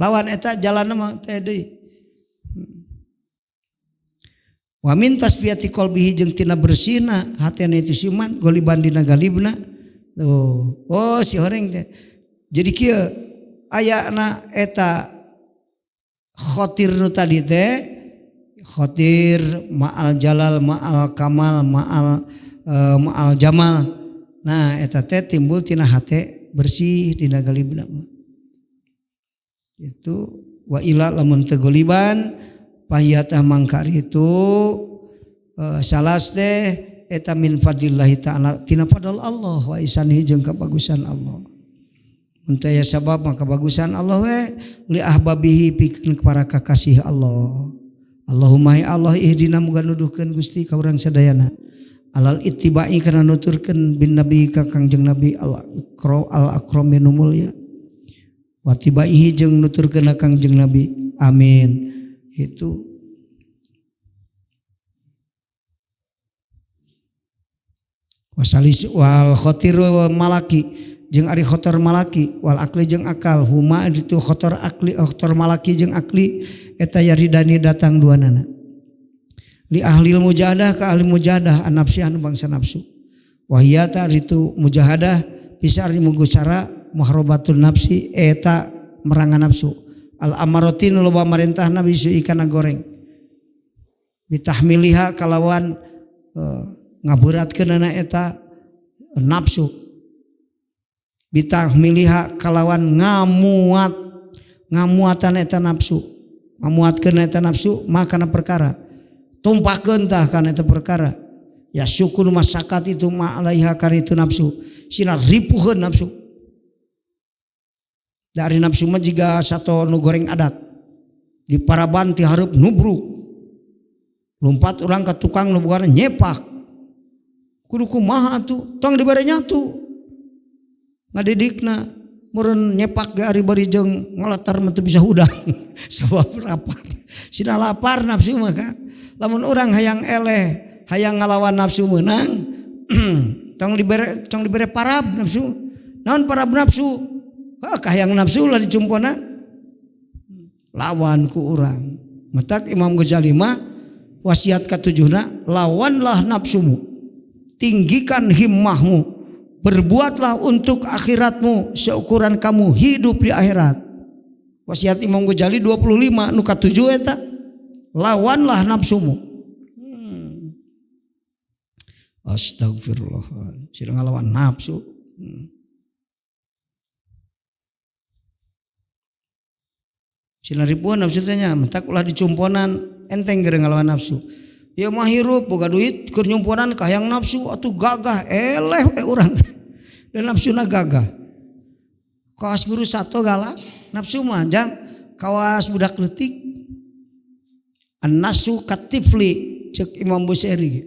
lawan eta jalanna mah teh deui wa min tasfiyati qalbihi jeung tina bersihna hatena itu siman goliban dina galibna tuh oh si horeng teh jadi kieu ayana eta khotir nu tadi teh khotir ma'al jalal ma'al kamal ma'al ma'al jamal. Nah eta teh timbul tina hate bersih dina galibna mah. Itu wa ila lamun teu goliban pahiyatah mangkar itu salas teh eta min fadlillahi ta'ala tina fadl Allah wa isanihi jeung kabagusan Allah. Mun teu aya sabab maka kabagusan Allah we li ahbabihi pikeun para kakasih Allah. Allahumma ya Allah ihdina muga nuduhkeun Gusti ka urang sadayana alal ittiba'i kana nuturkeun bin nabi ka Kangjeng Nabi al ikra al akram nu mulya wa tibaihi jeung nuturkeun ka Kangjeng Nabi amin. Itu wasalis wal khatirul malaki jeung ari khotor malaki wal akli jeung akal huma itu khotor akli khotor malaki jeung akli eta yaridani datang duanana li ahlil mujahadah ka ahli mujahadah an-nafsi anu bangsa nafsu wahiyata itu mujahadah bisa ari mugusara muharabatun nafsi eta merangan nafsu al amarati nu loba marentah nabi su ikana goreng bitahmiliha kalawan ngaberatkeunana eta nafsu bitahmiliha kalawan ngamuat ngamuatan eta nafsu ngamuatkeun eta nafsu makana perkara tumpahkeun tah kana eta perkara ya syukur masakat itu ma alaiha kana itu nafsu sina ripuheun nafsu dari nafsu mah jiga sato nu goreng adat di paraban ti hareup nubruk lompat urang ka tukang nu bogana nyepak kudu kumaha atuh tong dibere nyatu ngadidikna meureun nyepak ge ari bari jeung ngalatar mah teu bisa hudang sabab lapar sina lapar nafsu mah ka lamun urang hayang eleh hayang ngalawan nafsu meunang tong dibere parab nafsu naon parab nafsu heuh kahayang nafsu lah dicumponan lawan ku urang matak Imam Ghazali mah wasiat katujuhna lawanlah nafsumu tinggikan himmahmu berbuatlah untuk akhiratmu seukuran kamu hidup di akhirat. Wasiat Imam Ghazali 25 nu katujuh eta lawanlah nafsumu. Astagfirullah. Sila ngalawan nafsu. Sila ribuan nafsu teh nya mentak ulah dicumponan enteng geura ngalawan nafsu. Ya mah hirup boga duit keur nyumponan kahayang nafsu atuh gagah eleh we urang. Dan nafsuna gagah. Kawas guru sato galak nafsu mah jang kawas budak leutik. An-nasu katifli ceuk Imam Busairi.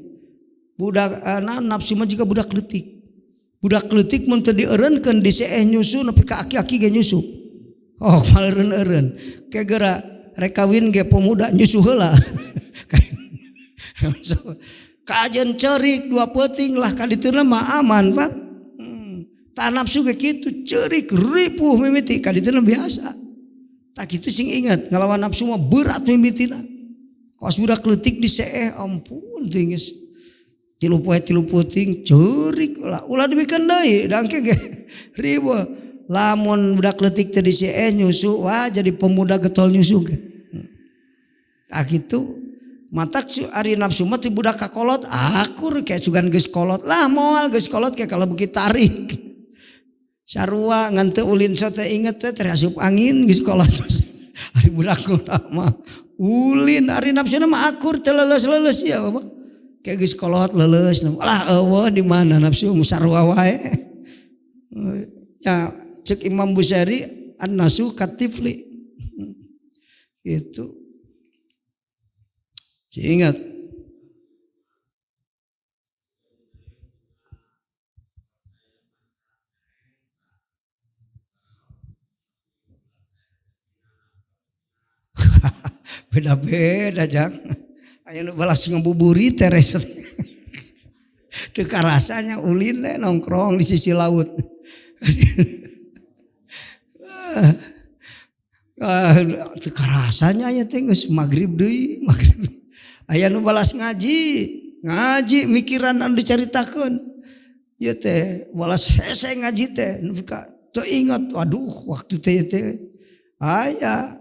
Budak nafsu mah jiga budak leutik. Budak leutik mun teu dieureunkeun diseeh nyusu nepi ka aki-aki ge nyusu. Oh maleureun-eureun. Ke geura rek kawin ge pemuda nyusu heula. Kajen cerik dua peuting lah kadituna mah aman pan. Tah nafsu ge kitu cerik ripuh mimiti kadituna biasa. Tak kitu sing ingat ngalawan nafsu mah berat mimitina. Kos budak leutik diseeh ampun teuing geus. 3 poe 3 peuting ceurik ulah ulah dibikeun deui da engke ge riweuh. Lamun budak leutik teh diseeh nyusu wah jadi pemuda getol nyusu ge. Tah kitu matak ari nafsu mah ti budak kakolot akur kayak sugan geus kolot lah moal geus kolot kayak kalau beuki tarik. Sarua ngan teu ulin so teh inget we terasup angin geus kolot. Ari budak mah ulin ari nafsuna mah akur teu leuleus-leuleus ya Bapak. Kayak geus kolot leuleus lah eueuh di mana nafsu sarua wae. Ya cek Imam Busyari an-nasu katifli. Itu. Ingat. Beda-beda jang. Aya nu balas ngabuburit teres. Teu karasanya ulin we nongkrong di sisi laut. Teu karasanya aya teh geus magrib deui, magrib. Aya nu balas ngaji, ngaji mikiran anu dicaritakeun. Ieu teh balas hese ngaji teh nepi ka teu ingat, waduh waktu teh teh aya.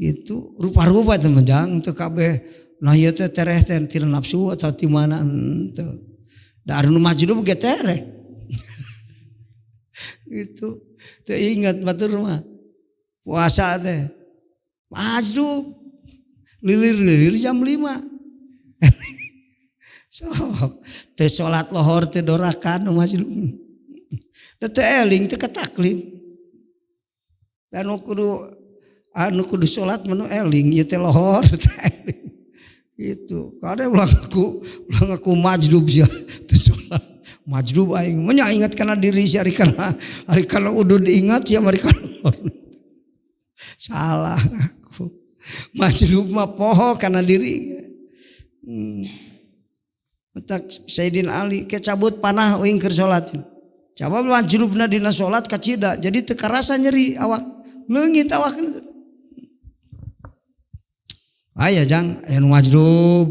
Itu rupa-rupa teh mah jang teu kabeh. Nah ieu teh tereh teh tina nafsu atau ti mana henteu. Da anu majdub ge tereh. Itu teu ingat batur mah. Puasa teh majdub lilir-lilir jam 5. Sok teu salat lohor teu dorakan nu majdub. Da teu eling teu kataklim. Da nu kudu salat mah nu eling ieu teh lohor teu eling. Itu kada ulah ngaku majdub sia teu salat. Majdub aing mah nya ingat kana diri sia ari kana udud ingat sia ari kana lohor. Salah aku. Majdub mah poho kana diri. Matak Sayyidina Ali ke cabut panah uing keur salat. Coba majdubna dina salat kacida jadi teu karasa nyeri awak leungit awakna. Aya jang aya nu majdub,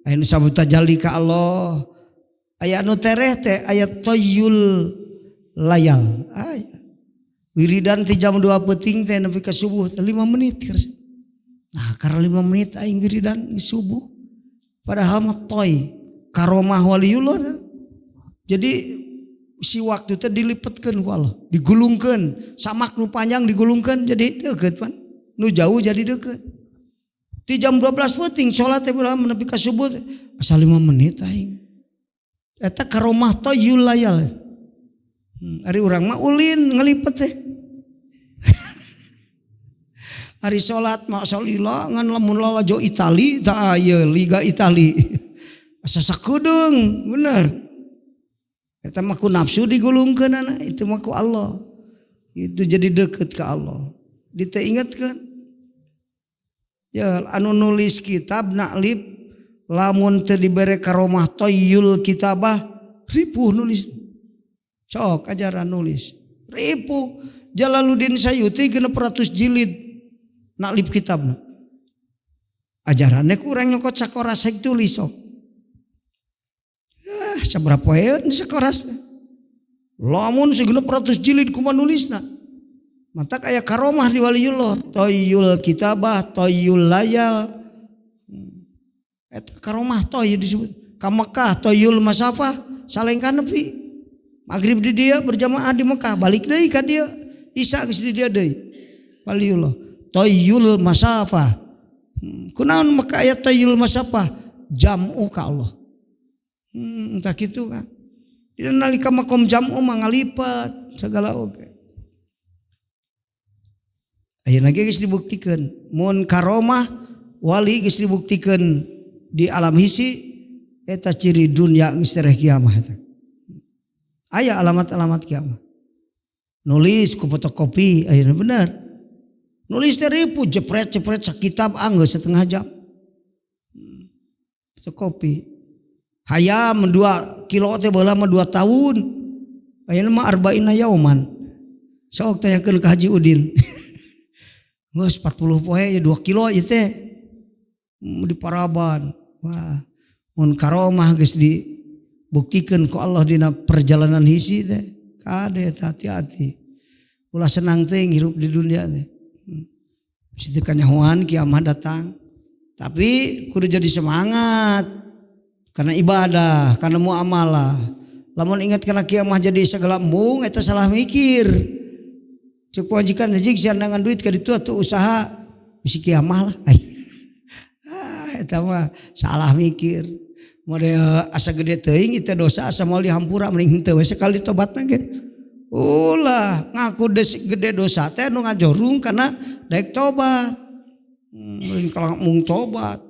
aya nu sabut tajalli ka Allah, aya nu tereh teh aya toyul layal. Aya wiridan ti jam 2 peuting teh nepi ka subuh 5 menit. Nah karena 5 menit aing wiridan di subuh. Padahal mah toy karomah waliullah. Jadi si waktu teh dilipetkeun ku Allah, digulungkeun, samak nu panjang digulungkeun jadi deukeut pan. Nu jauh jadi deukeut. Ti jam 12 peuting salat teh ulah nepi ka subuh asal 5 menit aing. Eta karomah toyul layal. Ari urang mah ulin ngelipet teh. Ari salat mah salila ngan lamun lalajo Itali tah aya Liga Itali. Asa sakudeung bener. Eta mah ku nafsu digulungkeunana itu mah ku Allah. Itu jadi deukeut ka Allah. Diteingatkeun. Ya anu nulis kitab naklib lamun teu dibere karomah toyul kitabah ripuh nulis. Sok ajaran nulis. Ripuh Jalaluddin Sayuti 600 jilid naklib kitabna. Ajarannya kurang nyokot sakoras hek tulis sok. Sabaraha poeun sakorasna. Lamun 600 jilid kumaha nulisna. Matak aya karomah di waliullah, toyul kitabah, toyul layal. Eta karomah toy disebut. Ka Mekah toyul masafah, salengkan nepi. Maghrib di dia berjamaah di Mekah, balik deui ka dia. Isya geus di dia deui. Waliullah, toyul masafah. Kunaon Mekah aya toyul masafah? Jam'u ka Allah. Tah kitu kan. Dina nalika makom jam'u mah ngalipat segala oge. Ayeuna ge geus dibuktikeun mun karomah wali geus dibuktikeun di alam hisi eta ciri dunia geus tereh kiamah eta. Aya alamat-alamat kiamah. Nulis ku fotokopi ayeuna bener. Nulis teh ripuh jepret-jepret sakitab anggeus setengah jam. Fotokopi. Hayam 2 kilo teh baheula mah 2 tahun. Ayeuna mah arba'ina yauman. Sok tanyakeun ka Haji Udin. Geus 40 poe ya 2 kilo ieu teh. Di paraban. Wah, mun karomah geus dibuktikeun ku Allah dina perjalanan hisi teh. Kade hati-hati. Ulah senang teuing hirup di dunia teh. Situ kanyahoan kiamah datang. Tapi kudu jadi semangat. Karena ibadah, karena muamalah. Lamun ingat kana kiamah jadi segala embung eta salah mikir. Cek wajikan jig siandangan duit ka ditu atuh usaha bisi kiamah lah. Ah eta mah salah mikir. Model asa gede teuing itu dosa asa moal dihampura mending henteu we sekali tobatna ge. Ulah ngaku gede dosa teh nu ngajorung kana daek tobat. Lain kalah mung tobat.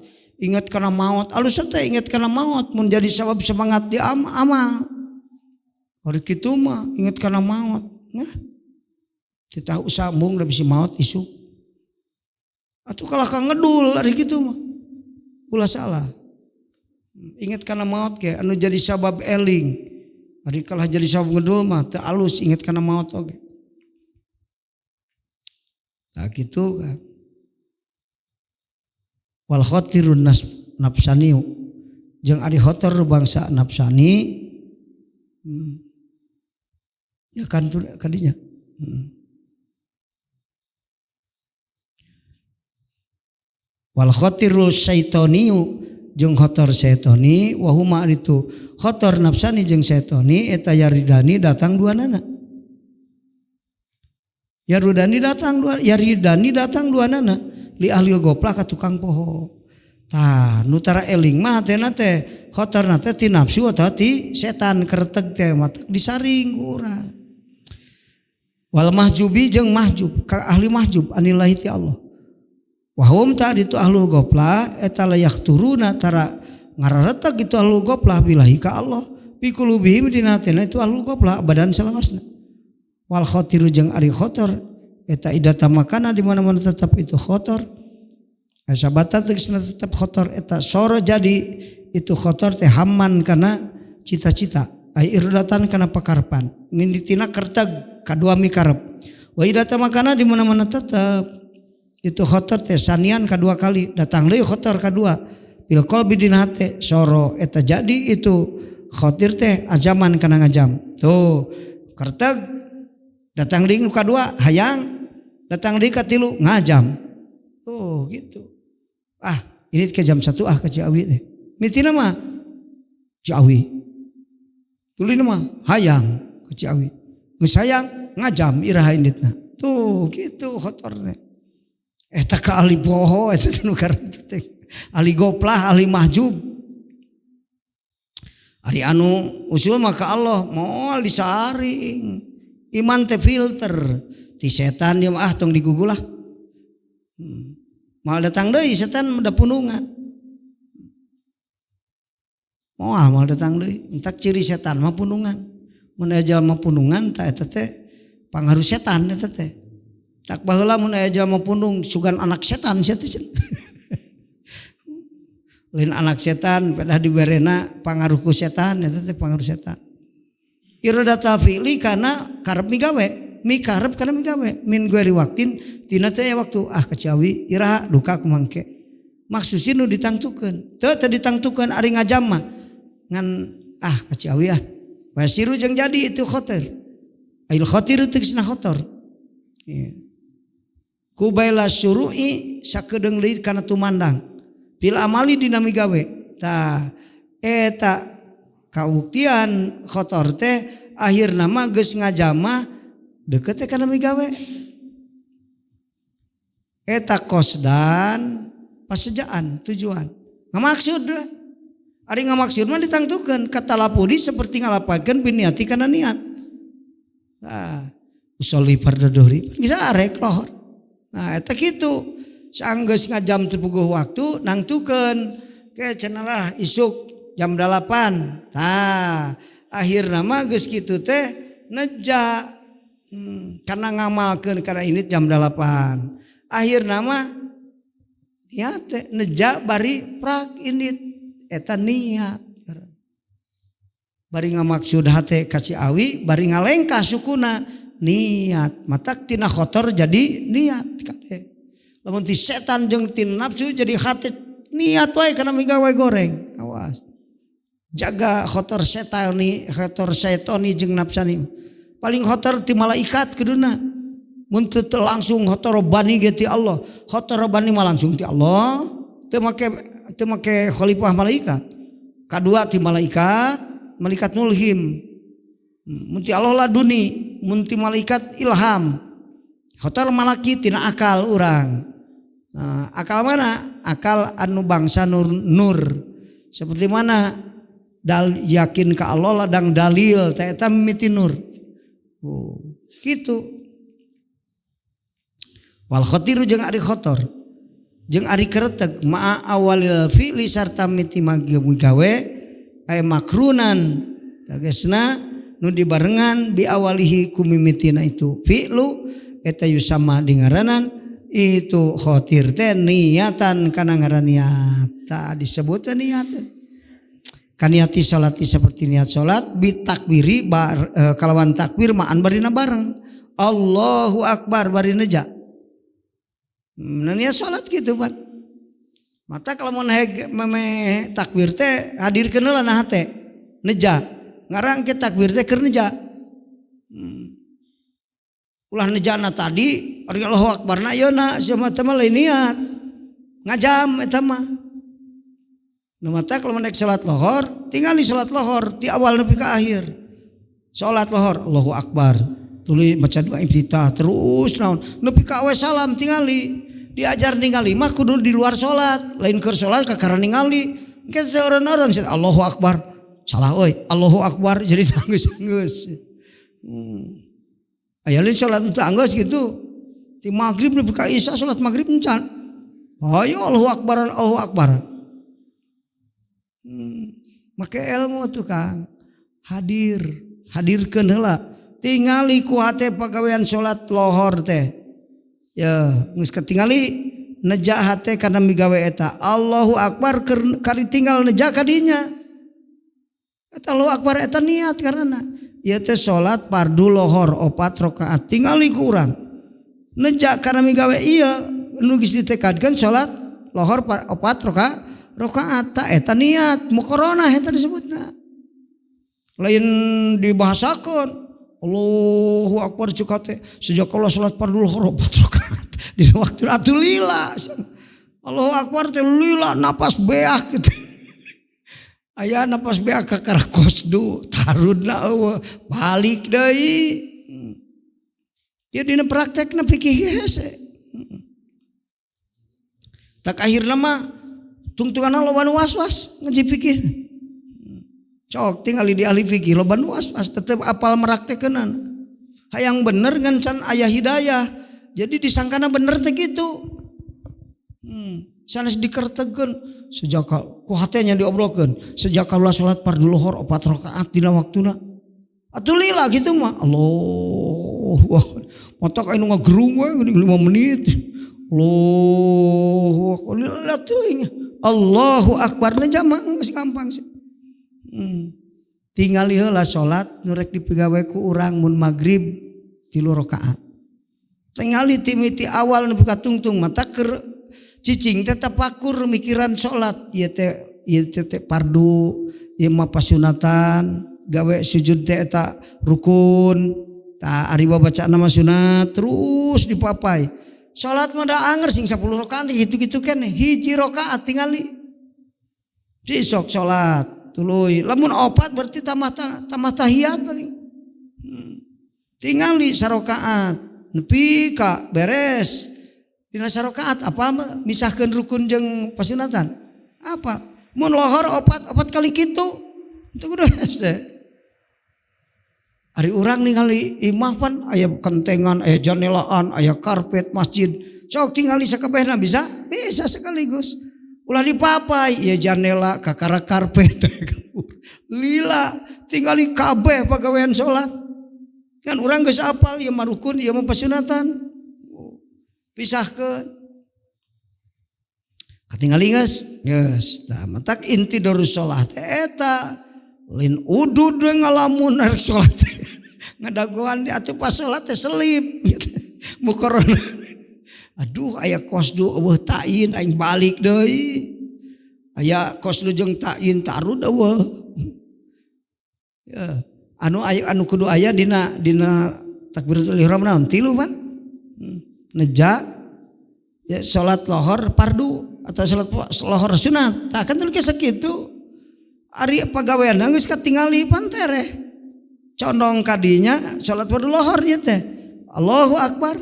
Ingat kana maot, alus teh ingat kana maot mun jadi sabab semangat di amal. Ari kitu mah ingat kana maot. Nah, kita usah embung da bisi maot isuk. Atuh kalah ka ngedul ari kitu mah. Ulah salah. Ingat kana maot ge anu jadi sabab eling. Ari kalah jadi sabab ngedul mah teu alus ingat kana maot oge. Tah kitu kan. Wal khatirun nafsaniu jeung ari khotor bangsa nafsani. Ya kan tu kadinya. Wal khatirul syaitoniu jeung khotor syaitoni wa huma itu khotor nafsani jeung syaitoni eta yaridani datang dua nana. Yaridani datang dua, yaridani datang dua nana li ahli goplah ka tukang poho. Tah nu tara eling mah hatena teh khotorna teh ti nafsu atawa ti setan kereteg teh matak disaring ku urang. Wal mahjubi jeung mahjub ka ahli mahjub anillahi ti Allah. Wahum ta ditu ahlul goplah eta layak turuna tara ngarareteg itu ahlul goplah billahi ka Allah bi qulubihim dina hatena itu ahlul goplah badan salawasna. Wal khatiru jeung ari khotor eta idata makana di mana-mana tetap itu khotor. Sabata tegasna tetap khotor eta soro jadi itu khotor teh hamman kana cita-cita ai irdatan kana pakarpan nginditina kerteg kadua mikarep. Wa idata makana di mana-mana tetap itu khotor teh sanian kadua kali datang deui khotor kadua bil qalbi dina hate soro eta jadi itu khotir teh ajaman kana ngajam tuh kerteg datang deui nu kadua hayang datang deui katilu ngajam tuh gitu. Ah ini ke jam 1 ah ke Ciawi teh mitina mah Ciawi tulina mah hayang ke Ciawi geus hayang ngajam iraha inditna tuh gitu khotor teh. Eta ka ahli poho eta nu kartu teh. Ahli goplah, ahli mahjub. Ari anu usul mah ka Allah moal disaring. Iman teh filter. Ti setan dia mah ah tong digugulah. Moal datang deui setan da punungan. Moal moal datang deui. Entak ciri setan mah punungan. Mun aya jalma punungan tah eta teh pangaruh setan eta teh. Tak baheula mun aya jalma pundung sugan anak setan sia teh. Lain anak setan pedah diberena pangaruh ku setan eta teh pangaruh setan. Iradata fi'li kana karep migawe, mikarep kana migawe min gueri waktin tina teh waktu ah ka Ciawi iraha duka kumangke. Maksusin nu ditangtukeun. Teu teu ditangtukeun ari ngajam mah ngan ah ka Ciawi ah. Wasiru jeung jadi itu khotir. Ail khotir tegasna khotor. Yeah. Kubaila syuru'i sakedeung deui kana tumandang fil amali dina migawe tah eta kabuktian khotor teh akhirna mah geus ngajamah deukeut teh kana migawe eta kosdan pasejaan tujuan ngamaksud ari ngamaksud mah ditangtukeun katalapudi seperti ngalapakeun biniati kana niat tah usolli fardhu dhuhri bisa arek lohor. Nah eta kitu sanggeus ngajam teu puguh waktu nangtukeun ke cenah lah isuk jam 8. Tah akhirna mah geus kitu teh neja karena ngamalkeun kana ini jam 8. Akhirna mah niat teh neja bari prak indit eta niat. Bari ngamaksud hate ka Ciawi bari ngalengkah sukuna niat matak tina khotor jadi niat kade. Lamun ti setan jeung ti nafsu jadi hate niat wae kana migawe goreng. Awas. Jaga khotor setani, khotor setoni jeung nafsani. Paling khotor ti malaikat kuduna. Mun teu langsung khotor robbani ge ti Allah. Khotor robbani mah langsung ti Allah. Teu make khalifah malaikat. Kadua ti malaikat, malaikat mulhim. Mun ti Allah laduni, mun ti malaikat ilham. Khotor malaki tina akal urang. Nah, akal mana? Akal anu bangsa nur, nur. Seperti mana dal, yakin ke Allah ladang dalil teh eta mimiti nur. Oh, gitu. Wal khotiru jeung ari khotor. Jeung ari kereteg ma'a awalil fi'li sarta miti gawe ay makrunan tegasna nu dibarengan bi awalihi ku mimitina itu fi'lu eta yusama dingaranan itu khotir teh niatan kana ngaran niat ta disebut niat kaniati salati seperti niat salat bitakbiri kalawan takbir ma'an barina bareng Allahu akbar barina ja. Nah, niat salat gitu pan. Mata kalau mun meme takbir teh hadirkeun heula na hate neja ngarang ke takbir teh keur neja. Ulah nejana tadi ari Allahu akbar na ieu na sia mah teh lain niat ngajam eta mah. Nu mata kalau naik salat lohor tinggali salat lohor ti awal nepi ka akhir. Salat lohor Allahu akbar tuluy maca doa iftitah terus naon nepi ka awe salam tingali diajar ningali mah kudu di luar salat lain keur salat kakara ningali engke teh orang-orang Allahu akbar salah euy Allahu akbar jadi anggeus-anggeus. Aya lain salat teu anggeus gitu. Ti maghrib nepi ka isya salat maghrib encan. Ayo Allahu akbar Allahu akbar. Make ilmu tuh Kang. Hadir, hadirkeun heula. Tingali ku hate pagawean salat lohor teh. Ya, geus katingali neja hate kana migawe eta. Allahu akbar kari tinggal neja kadinya. Eta Allahu akbar eta niat karena ieu teh salat fardu lohor 4 rakaat tingali ku urang. Neja kana migawe ieu nu geus ditekadkeun salat lohor 4 rakaat ta eta niat muqaranah eta disebutna. Lain dibahasakeun Allahu akbar cuk hate sejak Allah salat fardu lohor 4 rakaat di waktu atuh lila. Allahu akbar teh lila napas beak gitu. Aya napas beak kakara kosdu tarudna eueuh balik deui. Ya dina praktekna fikih hese. Tak akhirna mah tungtunganna loba nu was-was ngaji fikih. Cok tingali di ahli fikih loba nu was-was tetep apal meraktekeunana. Hayang bener ngan can aya hidayah. Jadi disangkana bener teh kitu. Sanes dikertegeun sejak ku hatenya diobrolkeun sejak kaula salat fardu lohor 4 rakaat dina waktuna. Atuh lila kitu mah Allahu akbar. Matak anu ngagerung we geuning 5 menit. Allahu akbar lila teuing. Allahu akbar na jama geus gampang sih. Tingali heula salat nu rek dipigawe ku urang mun magrib 3 rakaat. Tingali timiti awal nepi ka tungtung mata keur cicing teh tapakur mikiran salat ieu teh fardu ieu mah pasunatan gawe sujud teh eta rukun tah ari babacana mah sunat terus dipapai. Salat mah da anger sing 10 rakaat gitu-gitu keneh hiji rakaat tingali. Sok salat tuluy lamun 4 berarti tambah tahiyat paling. Tingali sarakaat nepi ka beres. Dina sarakaat apa misahkeun rukun jeung pasunatan? Apa? Mun lohor 4 kali kitu. Itu kudu hese. Ari urang ningali imah pan aya kentengan, aya janelaan, aya karpet masjid. Sok tingali sakabehna bisa? Bisa sekaligus. Ulah dipapai ieu janela kakara karpet. Lila tingali kabeh pagawean salat. Kan urang geus apal ieu mah rukun, ieu mah pasunatan. Pisahkeun. Katingali geus? Geus. Tah matak inti darus salat teh eta. Lain udud we ngalamun rek salat. Ngadagoan teh atuh pas salat teh selip gitu. Mukorona. Aduh aya qosdu eueuh ta'yin aing balik deui. Aya qosdu jeung ta'yin tarud eueuh. Ya, anu aya anu kudu aya dina dina takbiratul ihram naon? Tilu pan. Neja ya salat lohor fardu atau salat lohor sunat. Tah kan teu sakitu. Ari pagawean geus katingali pan tereh. Condong kadinya salat fardu lohor nya teh. Allahu akbar.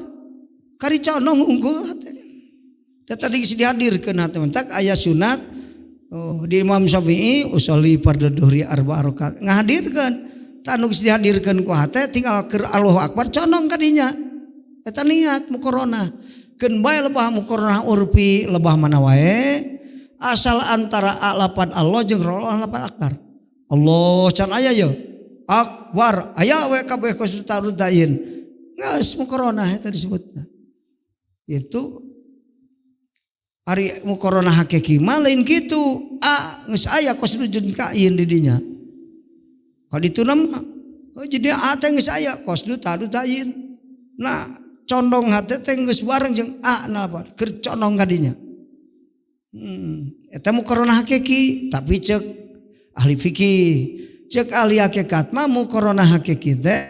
Kari condong unggul teh. Da tadi geus dihadirkeun hate mentak aya sunat. Oh, di Imam Syafi'i usolli fardhu dhuhri arba rakaat. Ngahadirkeun. Tah nu geus dihadirkeun ku hate tinggal keur Allahu akbar condong kadinya. Eta niat muqaranah. Keun bae lebah muqaranah urfi lebah mana wae asal antara lapan Allah jeung lapan akbar. Allah can aya ye. Akbar aya we kabeh khusus tarud ta'yin. Geus muqaranah eta disebutna. Itu ari muqaranah hakiki mah lain kitu. A geus aya qasdu jeung ta'yin di dinya. Ka ditu mah oh, jadi A teh geus aya qasdu tarud ta'yin. Nah condong hate teh geus bareng jeung A napa keur condong ka dinya. Eta muqaranah hakiki tapi cek ahli fikih, cek ahli hakikat mah muqaranah hakiki teh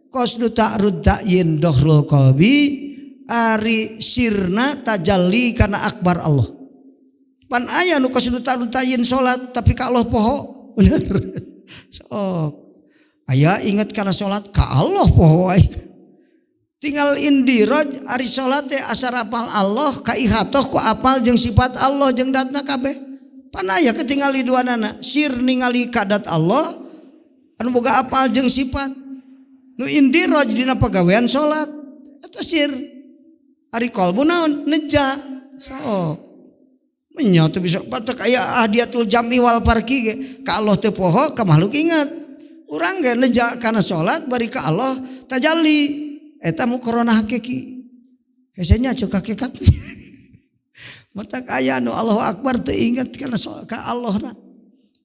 qasdu ta'rud ta'yin dohrul qalbi ari sirna tajalli kana akbar Allah. Pan aya nu qasdu ta'rud ta'yin salat tapi ka Allah poho. Bener. Sok. Aya inget kana salat ka Allah poho aing. Tinggal indiroj ari salat teh asar apal Allah ka ihatoh ku apal jeung sifat Allah jeung datna kabeh. Pan aya ketingali duanana sir ningali kadat Allah anu boga apal jeung sifat. Nu indiroj dina pagawean salat eta sir. Ari qalbu naon neja. Sok. Nya teu bisa batak aya ahdiatul jam'i wal farqi ge ka Allah teu poho ka makhluk ingat. Urang ge neja kana salat bari ka Allah tajalli. Eta muqaranah hakiki. Hesenya cek hakikat. Matak aya nu Allahu akbar teu ingat kana ka Allah na.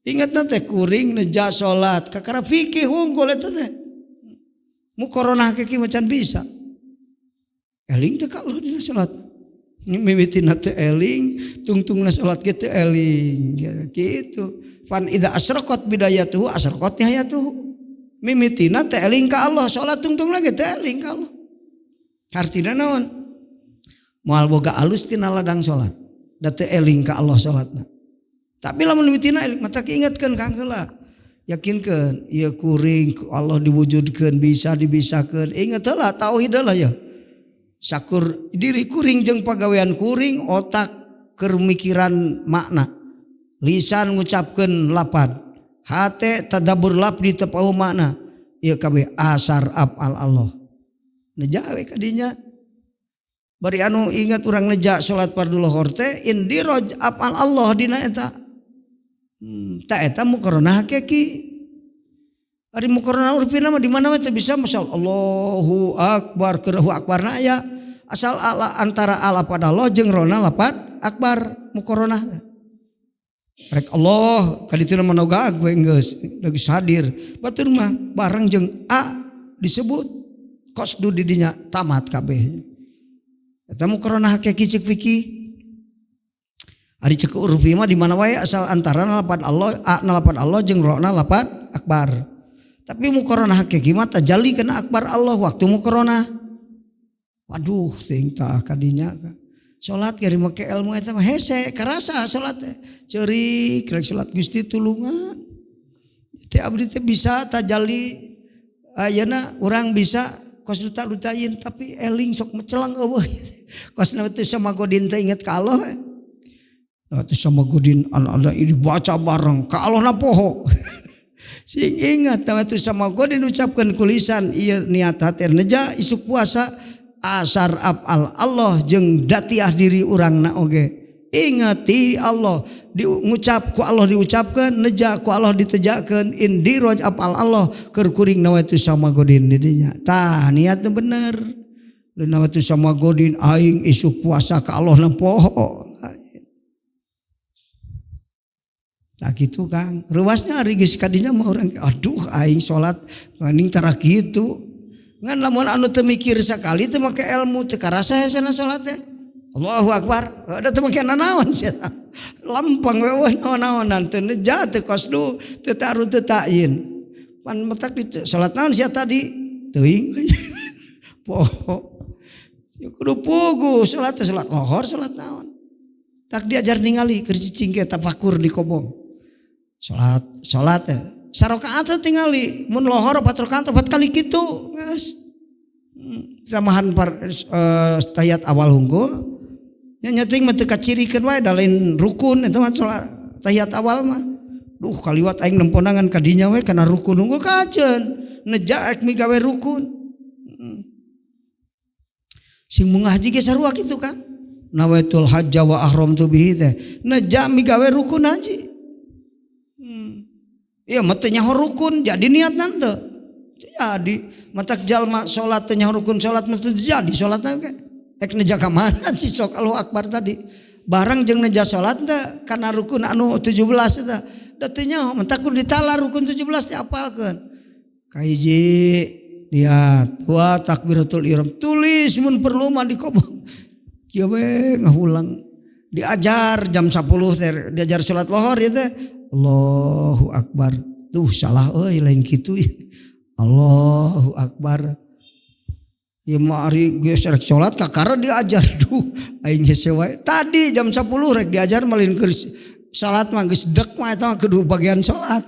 Ingatna teh kuring neja salat kakara fikih unggul eta teh. Muqaranah hakiki macan bisa. Eling teh ka Allah dina salat. Mimitina teh eling, tungtungna salat ge teu eling. Gitu. Pan idza asraqat bidayatuhu asraqat nihayatuhu. Mimitina teh eling ka Allah, salat tungtungna ge teh eling ka Allah. Hartina naon? Moal boga alus tina ladang salat. Da teu eling ka Allah salatna. Tapi lamun mimitina eling mata ingatkeun kang heula. Yakinkeun ieu kuring ku Allah diwujudkeun bisa dibisakeun. Ingat heula tauhid heula ya. Sakur diri kuring jeung pagawean kuring otak keur mikiran makna. Lisan ngucapkeun lapad. Hate tadabbur lafdi teu pahu makna. Ieu kabeh asar afal Allah. Neja we ka dinya. Bari anu ingat urang neja salat fardhu lohor teh indiroj afal Allah dina eta. Ta eta muqaranah hakiki. Ari muqaranah urfina mah di mana we teu bisa masya Allahu akbar keur akbarna aya. Asal ala antara ala pada Allah jeung rona lapad akbar muqaranah. Rek Allah kaditu mah noga we geus geus hadir. Batur mah bareng jeung A disebut qasdu di dinya tamat kabeh. Eta muqaranah hakiki cek fikih. Ari cek urfi mah di mana wae asal antara lapad Allah A lapad Allah jeung rona lapad akbar. Tapi muqaranah hakiki mah tajalli kana akbar Allah waktu muqaranah. Waduh teuing tah kadinya. Salat ge make ilmu eta mah hese karasa salat teh. Ceurik rek salat Gusti tulungan. Teh abdi teh bisa tajalli ayeuna urang bisa kos duta-dutain tapi eling sok mecelang eueuh. Kos teu sama godin teh inget ka Allah. Nah, teu sama godin ada ini baca bareng ka Allah na poho. Sing ingat teh sama godin ucapkeun ku lisan ieu niat hate neja isuk puasa asar afal Allah jeung datiah diri urang na oge. Ingati Allah diucap ku Allah diucapkeun neja ku Allah ditejakeun indiroj afal Allah keur kuring nawaitu sama godin di dinya. Tah niatna bener. Nawaitu sama godin aing isuk puasa ka Allah na poho. Tah kitu Kang. Ruasnya ari geus kadinya mah urang aduh aing salat maning tara kitu. Ngan lamun anu teu mikir sakali teu make ilmu teu karasa hesena salat teh. Allahu akbar. Da teu make nanaon sia. Lempeng we naon-naonan teu neja teu qasdu teu taruh teu ta'yin. Pan matak di salat naon sia tadi? Teuing. Poho. Ya kudu puguh salat teh salat lohor salat naon. Tak diajar ningali keur cicing ge tafakur di kobong. Salat salat teh sarakaat teh tingali mun lohor 4 rakaat 4 kali kitu geus. Samahan par tahiyat awal hungkul nya nyeting mah teu kacirikeun wae da lain rukun eta mah salat tahiyat awal mah. Duh kaliwat aing nemponangan ka dinya we kana rukun hungkul kaceun neja rek migawe rukun. Sing mungah haji ge sarua kitu kan. Nawaitul hajja wa ahramtu bihi teh neja migawe rukun haji. Iya mah teu nyaho rukun jadi niatna teu. Jadi matak jalma salat teu nyaho rukun salat mah teu jadi salatna ge. Ek neja ka mana sih sok Allahu akbar tadi. Bareng jeung neja salat teh kana rukun anu 17 eta. Da teu nyaho matak kudu ditalar rukun 17 teh apalkeun. Kahiji niat, dua takbiratul ihram, tulis mun perlu mah di kobong. Kieu we ngahulang. Diajar jam 10 teh diajar salat lohor ieu teh. Allahu akbar. Tuh salah euy lain kitu. Allahu akbar. Ieu mah ari geus rek salat kakara diajar duh aing hese wae. Tadi jam 10 rek diajar malin keur salat mah geus dek mah eta mah kudu bagian salat.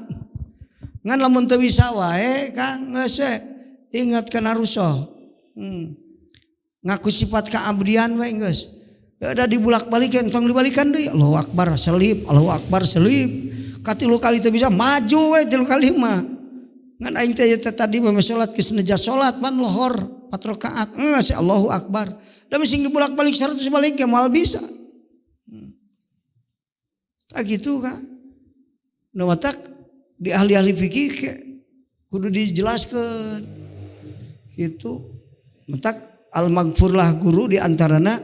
Ngan lamun teu bisa wae Kang geus we ingat kana rusuh. Ngaku sifat kaabdian we geus. Ya udah dibulak-balikan tong dibalikan deui. Allahu akbar selip, Allahu akbar selip. Katilu kali teu bisa maju we tilu kali mah. Ngan aing teh tadi mah salat geus neja salat pan lohor 4 rakaat. Geus Allahu akbar. Da sing dibulak-balik 100 balik ge moal bisa. Tak gitu Kak. Nu matak di ahli-ahli fikih kudu dijelaskeun. Itu matak al-maghfurlah guru di antarana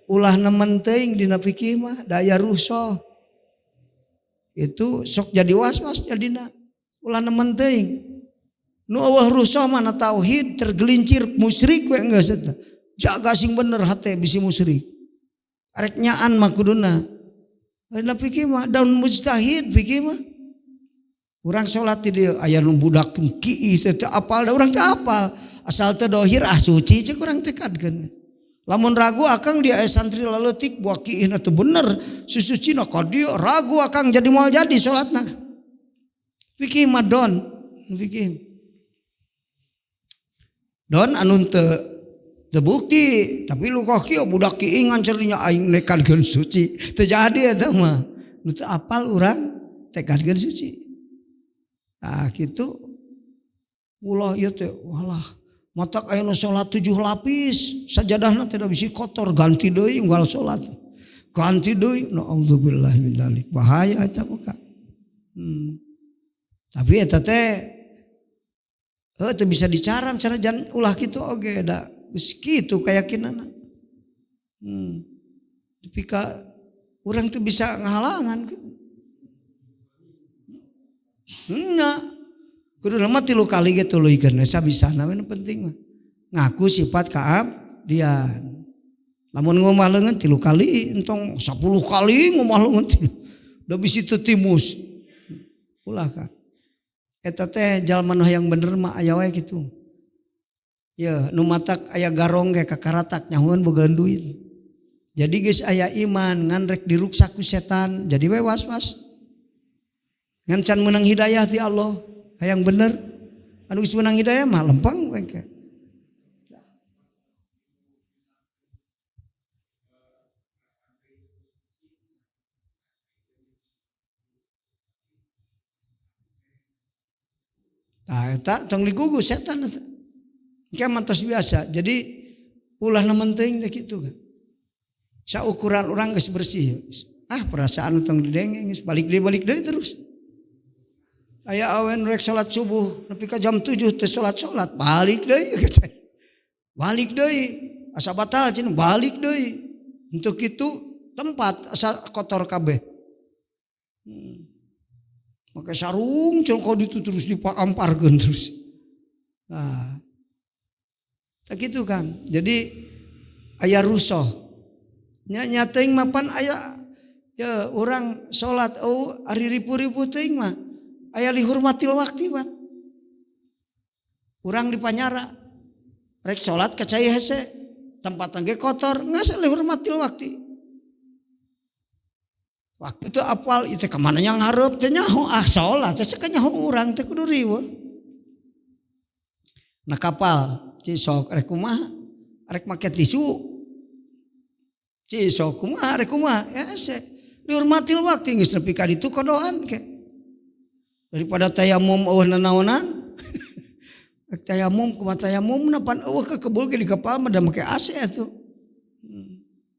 ulah nemen teuing dina fikih mah daya rusuh. Itu sok jadi was-was jadina. Ulah nemen teuing. Nu eueuh rusuh mah na tauhid tergelincir musyrik we geus eta. Jaga sing bener hate bisi musyrik. Arek nyaan mah kuduna. Dina fikih mah daun mujtahid fikih mah. Urang salat di dieu aya nu budak kiih teh teu apal da urang teu apal. Asal teu dohir ah suci ceuk urang teh kadkeun. Lamun ragu akang dia santri laleutik buah kiihna teu bener susucina ka dieu ragu akang jadi moal jadi salatna. Fikih mah don fikih. Don anu teu bukti tapi lu kok kieu budak kiih ngancernya aing nekadkeun suci teu jadi eta mah. Nu teu apal urang tekadkeun suci. Ah kitu ulah ieu teh walah matak aya nu salat 7 lapis sajadahna teh da bisi kotor ganti deui unggal salat ganti deui naudzubillah min dzalik bahaya eta mah. Tapi eta teh teu bisa dicaram sanajan ulah kitu oge da geus kitu kayakinanna. Tapi ka urang teu bisa ngahalangan kitu. Nya kudu mah 3 kali ge tuluykeun sabisana we nu penting mah. Ngaku sifat kaabdian. Lamun ngomah leungeun 3 kali entong 10 kali ngomah leungeun da bisi teu timus. Ulah ka. Eta teh jalma nu hayang bener mah aya wae kitu. Yeuh nu matak aya garong ge kakaratak nyahueun boga duit. Jadi geus aya iman ngan rek diruksak ku setan jadi we was-was. Ngan can meunang hidayah ti Allah hayang bener anu geus meunang hidayah mah lempeng we ke. Tah eta tong digugu setan eta. Engke mah tos biasa. Jadi ulah nemen teuing teh kitu kan. Saukuran urang geus bersih. Ah perasaan tong didenge geus balik deui terus. Aya awen rek salat subuh nepi ka jam 7 teh salat-salat balik deui. Balik deui asa batal cenah balik deui. Untuk kitu tempat asa kotor kabeh. Make sarung cenah ka ditu terus dipaamparkeun terus. Nah. Tak kitu Kang. Jadi aya rusuh. Nya nya teuing mah pan aya ya urang salat oh ari ripu-ripu teuing mah aya lihurmatil waqti pan. Urang di panyara rek salat ka cai hese tempat ge kotor geus lihurmatil waqti. Waktu itu apal itu kemana yang hareup teh nyaho ah salat teh sakanyaho urang teh kudu riweuh. Na kapal cisok rek kumaha rek make tisu. Cisok kumaha rek kumaha ya hese dihormatil waktu geus nepi ka ditu kodoan ke. Daripada tayamum eueuh nanaonan. Rek tayamum kumaha tayamumna pan eueuh kekebul ge di kapal mah da make AC atuh.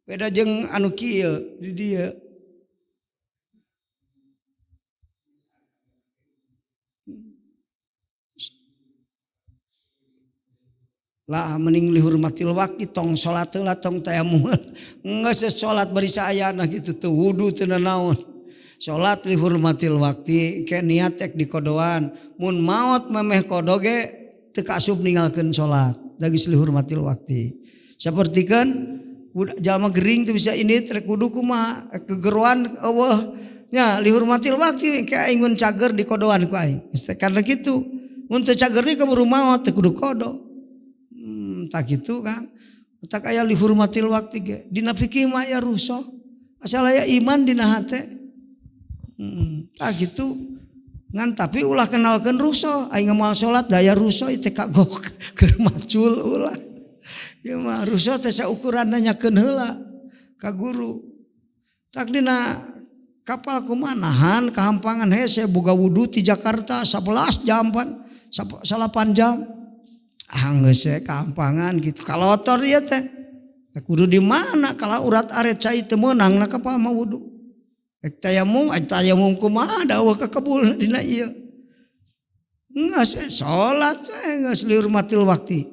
Beda jeung anu kieu di dieu. Lah mending lihurmatil waqti tong salat heula tong tayamum. Geus salat bari saayana kitu teu wudu teu nanaon. Salat lihurmatil waqti ke niat ek dikodoan. Mun maot memeh kodo ge teu kaasup ninggalkeun salat. Da geus lihurmatil waqti. Sapertikeun jalma gering teu bisa indit rek wudu kumaha kegeroan eueuh nya lihurmatil waqti ke aing mun cager dikodoan ku aing. Geus karena kitu. Mun teu cager deui kaburu maot teu kudu kodo. Tak gitu Kang. Tak aya lihurmatil waqti ge. Dina fikih mah aya rusuh. Asal aya iman dina hate. Tak gitu. Ngan tapi ulah kenalkeun rusuh. Aing moal salat daya rusuh teh kagok keur macul ulah. Ieu mah rusuh teh saukuran nanyakeun heula ka guru. Tak dina kapal kumaha nahan kahampangan hese boga wudu ti Jakarta 11 jam pan 8 jam. Ah geus we kahampangan gitu. Kalotor ieu teh. Kudu di mana kalau urat aret cai teu meunang na kapal mah wudu. Rek tayamum, tayamum kumaha da eueuh kakebul dina ieu. Geus we salat we geus lihurmatil waqti.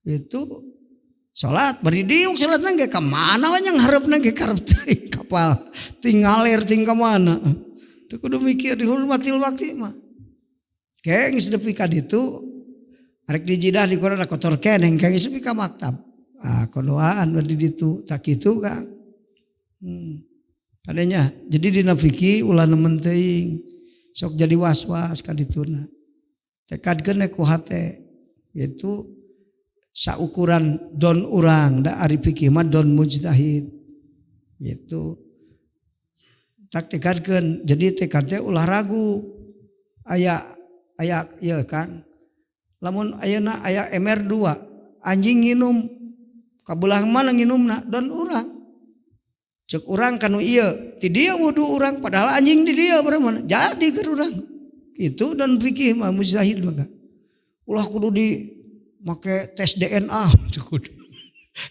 Itu salat bari diuk salatna ge ka mana we nyang hareupna ge karep teuing kapal. Tingalir ting ka mana. Teu kudu mikir dihurmatil waqti mah. Ke geus nepi ka ditu arek di Jidah di kono kotor keneh engke geus nepi ka maktab. Ah kodoan di ditu tak kitu Kang. Kadenya jadi dina fikih ulah nemen teuing sok jadi was-was ka dituna. Tekadkeun ku hate itu saukuran don urang da ari fikih mah don mujtahid. Itu tak tekadkeun jadi tekad teh ulah ragu. Aya aya ieu Kang. Lamun ayeuna aya MR2 anjing nginum kabelah mana nginumna don urang. Cek urang kanu ieu ti dieu wudu urang padahal anjing di dieu mana jadi keur urang. Itu don fikih mah mujtahid mah. Ulah kudu di make tes DNA kudu.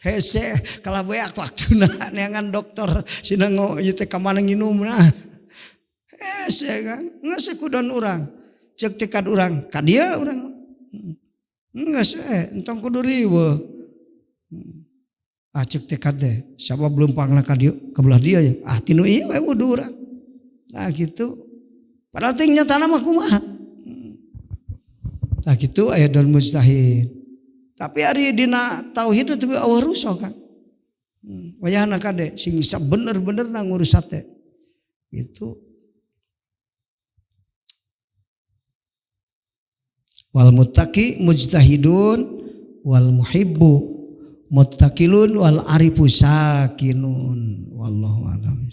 Hese kalah beak waktuna neangan dokter sinango ieu teh ka mana nginumna. Hese Kang geus kudon urang. Cek tekad urang ka dieu urang. Geus entong kudu riweuh. Ah cek tekad teh sabab leumpangna ka dieu ka belah dieu ya. Ah tinu ieu we wudu urang. Nah gitu. Padahal teh nyatana mah kumaha. Tah kitu aya don mujtahid. Tapi ari dina tauhid teh eueuh rusuh Kang. Wayahna kade sing sabener-benerna ngurus hate. Gitu. Wal muttaqi mujtahidun wal muhibbu muttaqilun wal arifu sakinun. Wallahu a'lam.